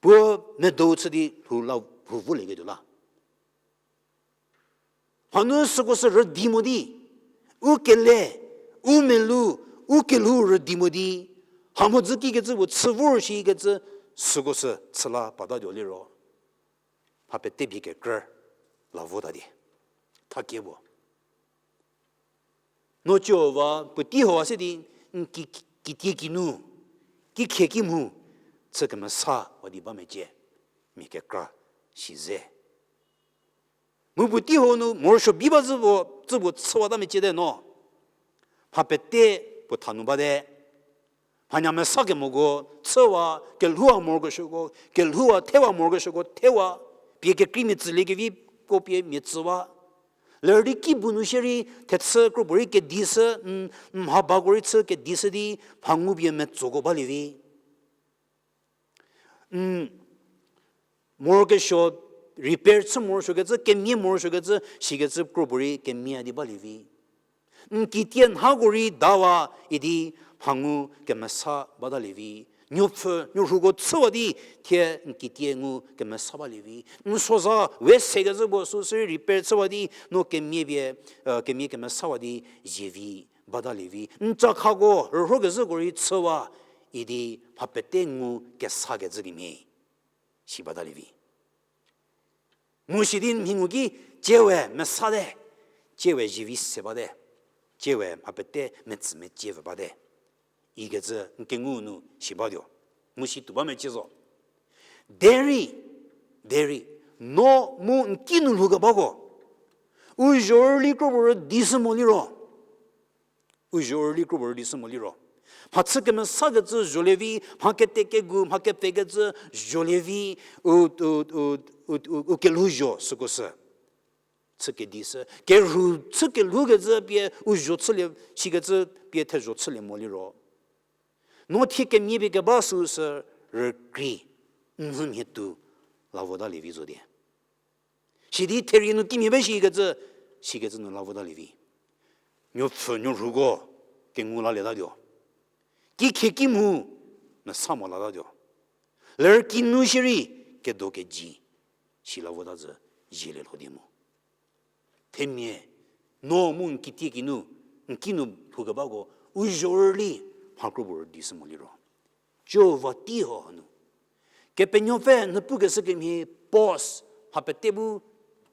puo medou chü di lhou la, lhou volieketuo la. Hanu süko sü rüdi mo di, u kele, u melou, u kelhou rüdi mo di, ha mhodzü kikecü puo chü vor shikecü süko sü chü la patatuo liro. Mha pete bie kekrü la vota di. Thakie puo. No Jihova puotei hau se di, n ki, kitie kinu, kikhie kimhu, chü kemesa wa di ba mecie, mia kekra shi ze. Mu puotei hau nu morosuo bi ba zü puo, zü puo chüwata mecie te no. Mha pete puo thanu bate. Mhanya mesa kemoko chüwa, kelhoua morokesuoko, kelhoua thewa morokesuoko thewa, pie kekreimia tsüliekevi ko pie mia tsüwa. Lerü di ki bu nu shierei thechü kropuorei kedi sü, n, n mha bako rei chü kedi sü di, mha ngupie metsoko balie vi. N morokesuo, repair chü morosuokecü, kemia morosuokecü, shikecü kropuorei kemia di balie vi. N kitie nhako rei dawa idi mha ngu kemesa batalie vi. Nuopfü, nuorhuko chüwa di thie n kitie ngu kemesa balie vi. N soza we sekecü puo süsü rei repair chüwa di no kemia pie, eh, kemia kemesawa di zievi batalie vi. N cakhako rürhokezhüko rei chüwa idi mha pete ngu kesakecü kemhie si batalie vi. Mu sidi n mhi ngu ki, tiewe mesate, tiewe zievi se bate, tiewe mha pete metsü mecie vü bate ikecü n kengu nu si batuo. Mu si tuo ba mecie zo. Derei, derei, no mu n kinu lhoukebako u zhorüli kropuo rüdi shü mo liro. U zhorüli kropuo rüdi shü mo liro. Mha chü kemesakecü zholie vi, mha kete kegu, mha kepfekecü zholie vi, u, u, u, u, u, u kelhouzho süko sü. Chü kedi sü. Kerhu chü kelhoukecü pie u zho chülie, shikecü pie thezho chülie mo liro. No thie kemia pie keba süsü rükrei, n mhü mhie tuo la votalie vi zo die. Sidi therie nu kimhie ba shikecü, shikecü nu la votalie vi. Nuopfü nuorhuko kengu lalietatuo. Kikhie kimhu mesa mo latatuo. Lerü kinu shierei kedo keji si la vota zü zielie lho di mo. Themia, no mu n kitie kinu, n kinu lhoukebako u zhorüli mha kropuo rüdi shü mo liro. Jihova tei ho hanu. Kepenuopfü n pukeshü kemhie pause, mha pete bu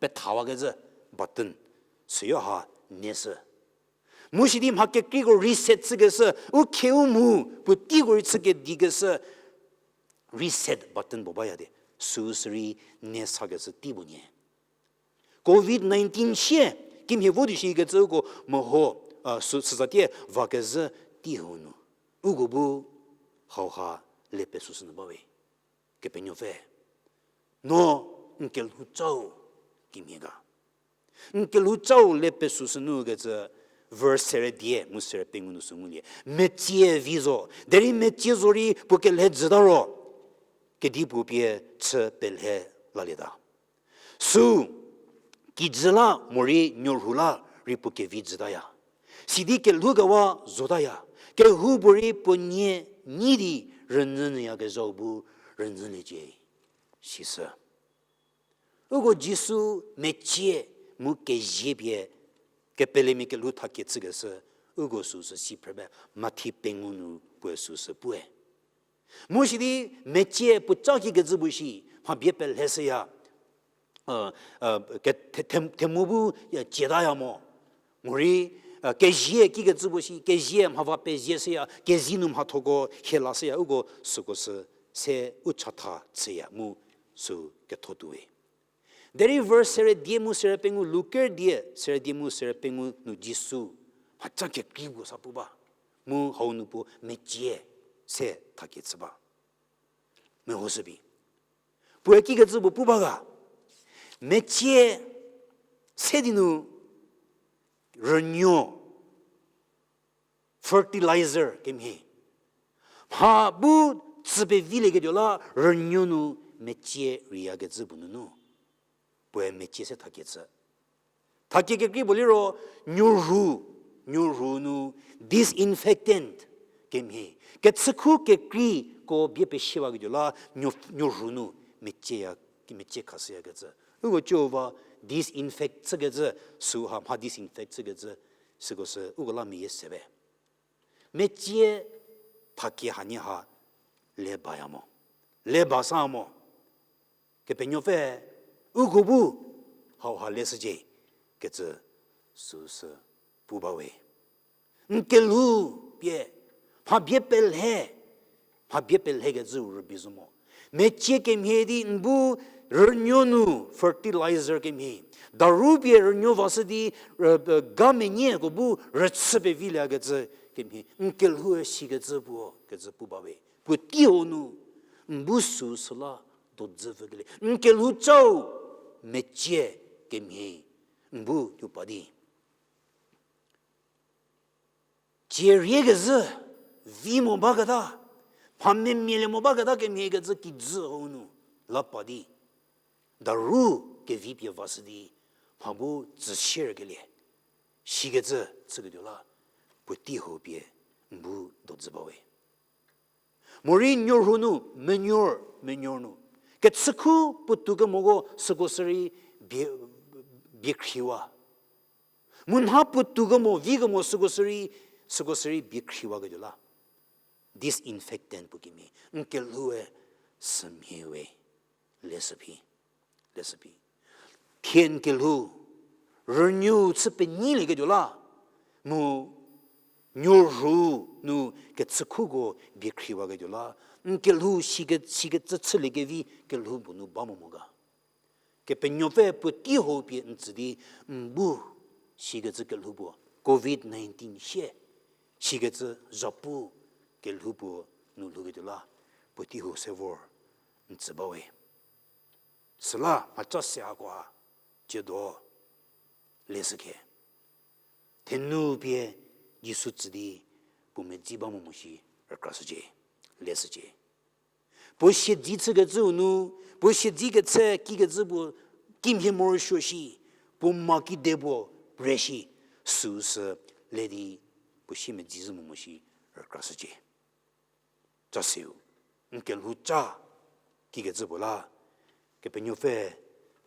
pethawakecü button süyo ha ne shü. Mu sidi mha kekreiko reset chükeshü, u khie u mhu, puoteiko rei chü kedikeshü, reset button puo baya de, süu sürei ne sakeshü tei puo nyie. Covid nineteen sie, kimhie vo di shikecü uko meho, a, sü, süzatie vakezhü tei hau nu. Uko bu hauha le pesüshü nu bawe. Kepenuopfü, no n kelhou cau kimhie ga. N kelhou cau le pesüshü nu kecü verse sere die mu sere pengou nu sü ngulie. Metsie vi zo, derei metsie zo rei puo kelhe jüta ro, kedipuo pie chü pelhe lalieta. Sü kijü la morei nuorhu la rei puo kevi jütaya. Sidi kelhoukewa zotaya. Kehoupuorei puo nie nyi di rünyü nyüyakezhau bu rünyüliecie. Sisü. Uko Jisu metsie mu kezie pie kepelemia kelhou thakie chükeshü, uko süsü si phrüpie Mathi pengou nu puoe süsü pue. Mu sidi metsie puoca kikecü bu shi, mha bie pelheshüya, ke-, the-, the-, themu bu, cietaya mo. Morei, kezie kikecü bu shi, kezie mha va pezie shüya, kezie nu mhathoko hie lashüya, uko süko sü se u chatha chüya mu sü ketho tuowe. Derei verse sere die mu sere pengou, Luke die sere die mu sere pengou nu Jisu mhaca kekrei puo sa pu ba. Mu hau nu puo metsie se thakie chü ba. Mehoshü bi. Puoe kikecü puo pu ba ga. Metsie se di nu rünuo, fertilizer kemhie. Mha bu tsü pevilieketuo la rünuo nu metsie reiyakecü puo nunu. Puoe metsie se thakie chü. Thakie kekrei puo liro nuorhu, Nuorhu nu disinfectant kemhie, kechükhu kekreiko bie peshiewaketuo la, nuo, nuorhu nu mecie ya, mecie khashüyakecü. Uko cüu va disinfect chükecü, süu ha mha disinfect chükecü, süko sü uko la meyie se we. Mecie thakie hanie ha le baya mo. Le ba sa mo. Kepenuopfü uko bu hauha leshücie kecü süsü pu bawe. N kelhou pie, mha bie pelhe, mha bie pelhekecü rübei zo mo. Mecie kemhie di n bu rünuo nu fertilizer kemhie, daru pie rünuo vashü di, ga menieko bu rüchü pevilakecü kemhie, n kelhoue sikecü puo kecü pu bawe. Puotei ho nu n bu süsü la dodzü vükelie. N kelhou cau mecie kemhie n bu tuo pa di cieriekezhü vi mo baketa, mha memielie mo baketa kemhiekecü kijü hau nu la pa di, daru kevi pie vashü di, mha bu tsüsierkelie, sikecü chüketuo la, puotei ho pie n bu dodzü bawe. Morei nuorhu nu, menuor, menuor nu, kechükhu puotou kemoko süko sürei bie, bie khriwa. Mu nha puotou kemo, vi kemo süko sürei, süko sürei bie khriwaketuo la, disinfectant puo kemhie, n kelhoue sümhie we, leshü phi, leshü phi. Thie n kelhou, rünuo chü penyilieketuo la, mu nuorhu nu kechükhuko bie khriwaketuo la, n kelhou sike, sikecü chüliekevi kelhou puo nu ba mo mo ga. Kepenuopfü puotei ho pie n tsü di n bu sikecü kelhou puo, covid nineteen sie, sikecü zhapu kelhou puo nu lhouketuo la, puotei ho se vor n tsü bawe. Süla mhaca se hakoha, ciedo, leshükhe. Thenu pie Jisu tsü di puo medzi ba mo mo shi rükrashücie, leshücie. Puo siedzi chükecüu nu, puo siedzi ketse kikecü puo kimhie morosuo shi, puo ma kide puo re shi, süsü le di puo siemedzi zhü mo mo shi rükrashücie. Ca seu, n kelhou ca kikecü puo la, Kepenuopfü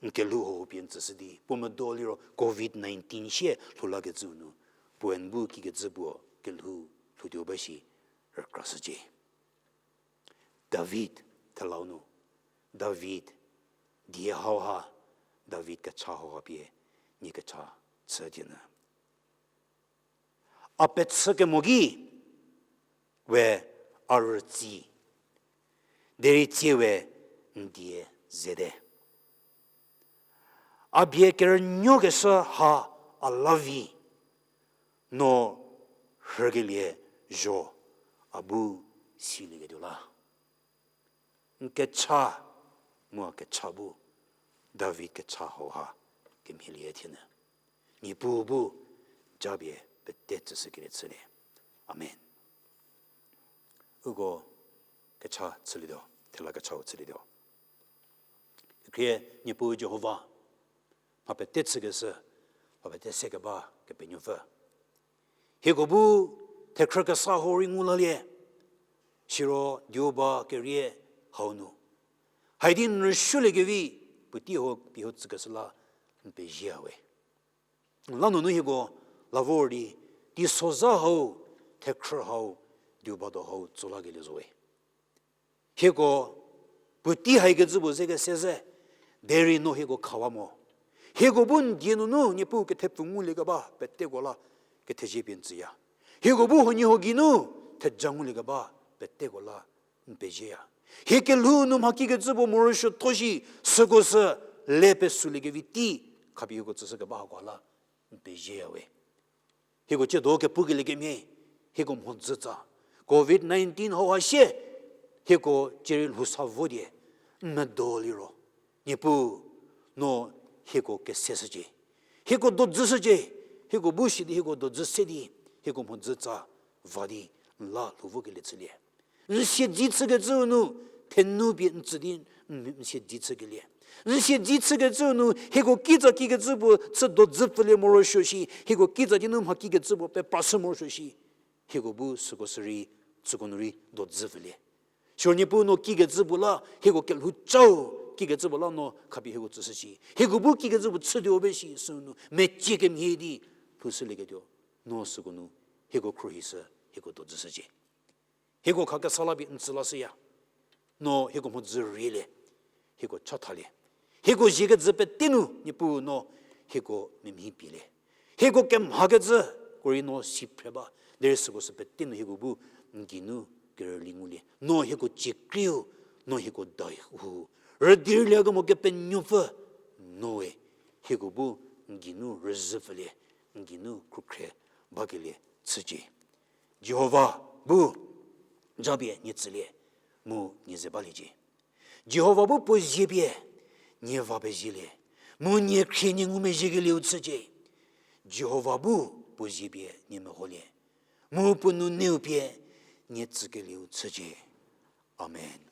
n kelhou ho pie n tsüshü di puo medo liro covid nineteen sie lhoulakecüu nu, puoe n bu kikecü puo kelhou lhoutuo ba shi rükrashücie. David thelau nu, David die hauha, David kecha hauha pie nie kecha chü tienyü. A pechü kemo ki we a rütsi, derei tsie we n die zete. A bie kerünuokeshü ha a la vi, no rhükelie zho a bu silieketuo la. N kecha, mu a kecha bu, David kecha hauha kemhielie thienyü. Niepuu bu japie pete tsüshükelie chülie. Amen. Uko kecha chülietuo, thela kechau chülietuo. Kekhrie Niepuu Jihova, mha pete chükeshü, mha pete sekeba Kepenuopfü. Hieko bu thekhrü kesa hau rei ngu lalie, siro diuba kerie hau nu, haidi n rüsuoliekevi puotei ho pie ho tsükeshü la n pezie we. La nunu hieko la vor di, teisozha hau, thekhrü hau, diubado hau tso lakelie zo we. Hieko puotei haikecü puo ze kese ze, derei no hieko khawa mo. Hieko bu n die nunu Niepuu kethepfu nguliekeba peteko la kethezie pie n tsüya. Hieko bu huoniehuo geinu theja nguliekeba peteko la n pezieya. Hie kelhou nu mha kikecü puo morosuotho shi, süko sü le pesuliekevi tei khapie hieko tsüshükeba hako la n pezieya we. Hieko tsiedo kepukelie kemhie, hieko mhodzü tsa, covid nineteen hauha sie, hieko cierei lhou sa vo die, n medo liro, Niepuu, no hieko keseshücie, hieko dodzüshücie, hieko bu shi di hieko dodzü se di, hieko mhodzü tsa va di n la lhou vokelie chülie. N siedzi chükecüu nu, thenu pie n tsü di n, n siedzi chükelie. N siedze chükecüu nu hieko kitsa kikecü puo chü dodzü pfülie morosuo shi, hieko kitsa di nu mha kikecü puo peprashü morosuo shi, hieko bu süko sürei, süko nu rei dodzü pfülie. Siro Niepuu no kikecü puo la hieko kelhou chau, kikecü puo la no khapie hieko tsüshücie. Hieko bu kikecü puo chütuo be shi sünu mecie kemhie di lhoushülieketuo, no süko nu hieko khruohishü, hieko dodzüshücie. Hieko khakesa la pie n tsü lashüya. No hieko mhodzü rielie, hieko chathalie. Hieko ziekecü pete nu Niepuu no hieko memhi pielie. Hieko kemhakecü ko rei no si phre ba, derei süko sü pete nu hieko bu n geinu kerüli ngulie. No hieko ciekrieu, no hieko dahou, rüdirliekemo Kepenuopfü noe, hieko bu n geinu rüzhü pfülie, n geinu khrükhre bakelie chücie. Jihova bu japie nie tsülie, mu nie ze baliecie. Jihova bu puo zie pie nie va pezielie, mu nie khrie nie ngumezhiekelieu chücie. Jihova bu puo zie pie nie meholie, mu puo nuneu pie nie tsükelieu chücie. Amen.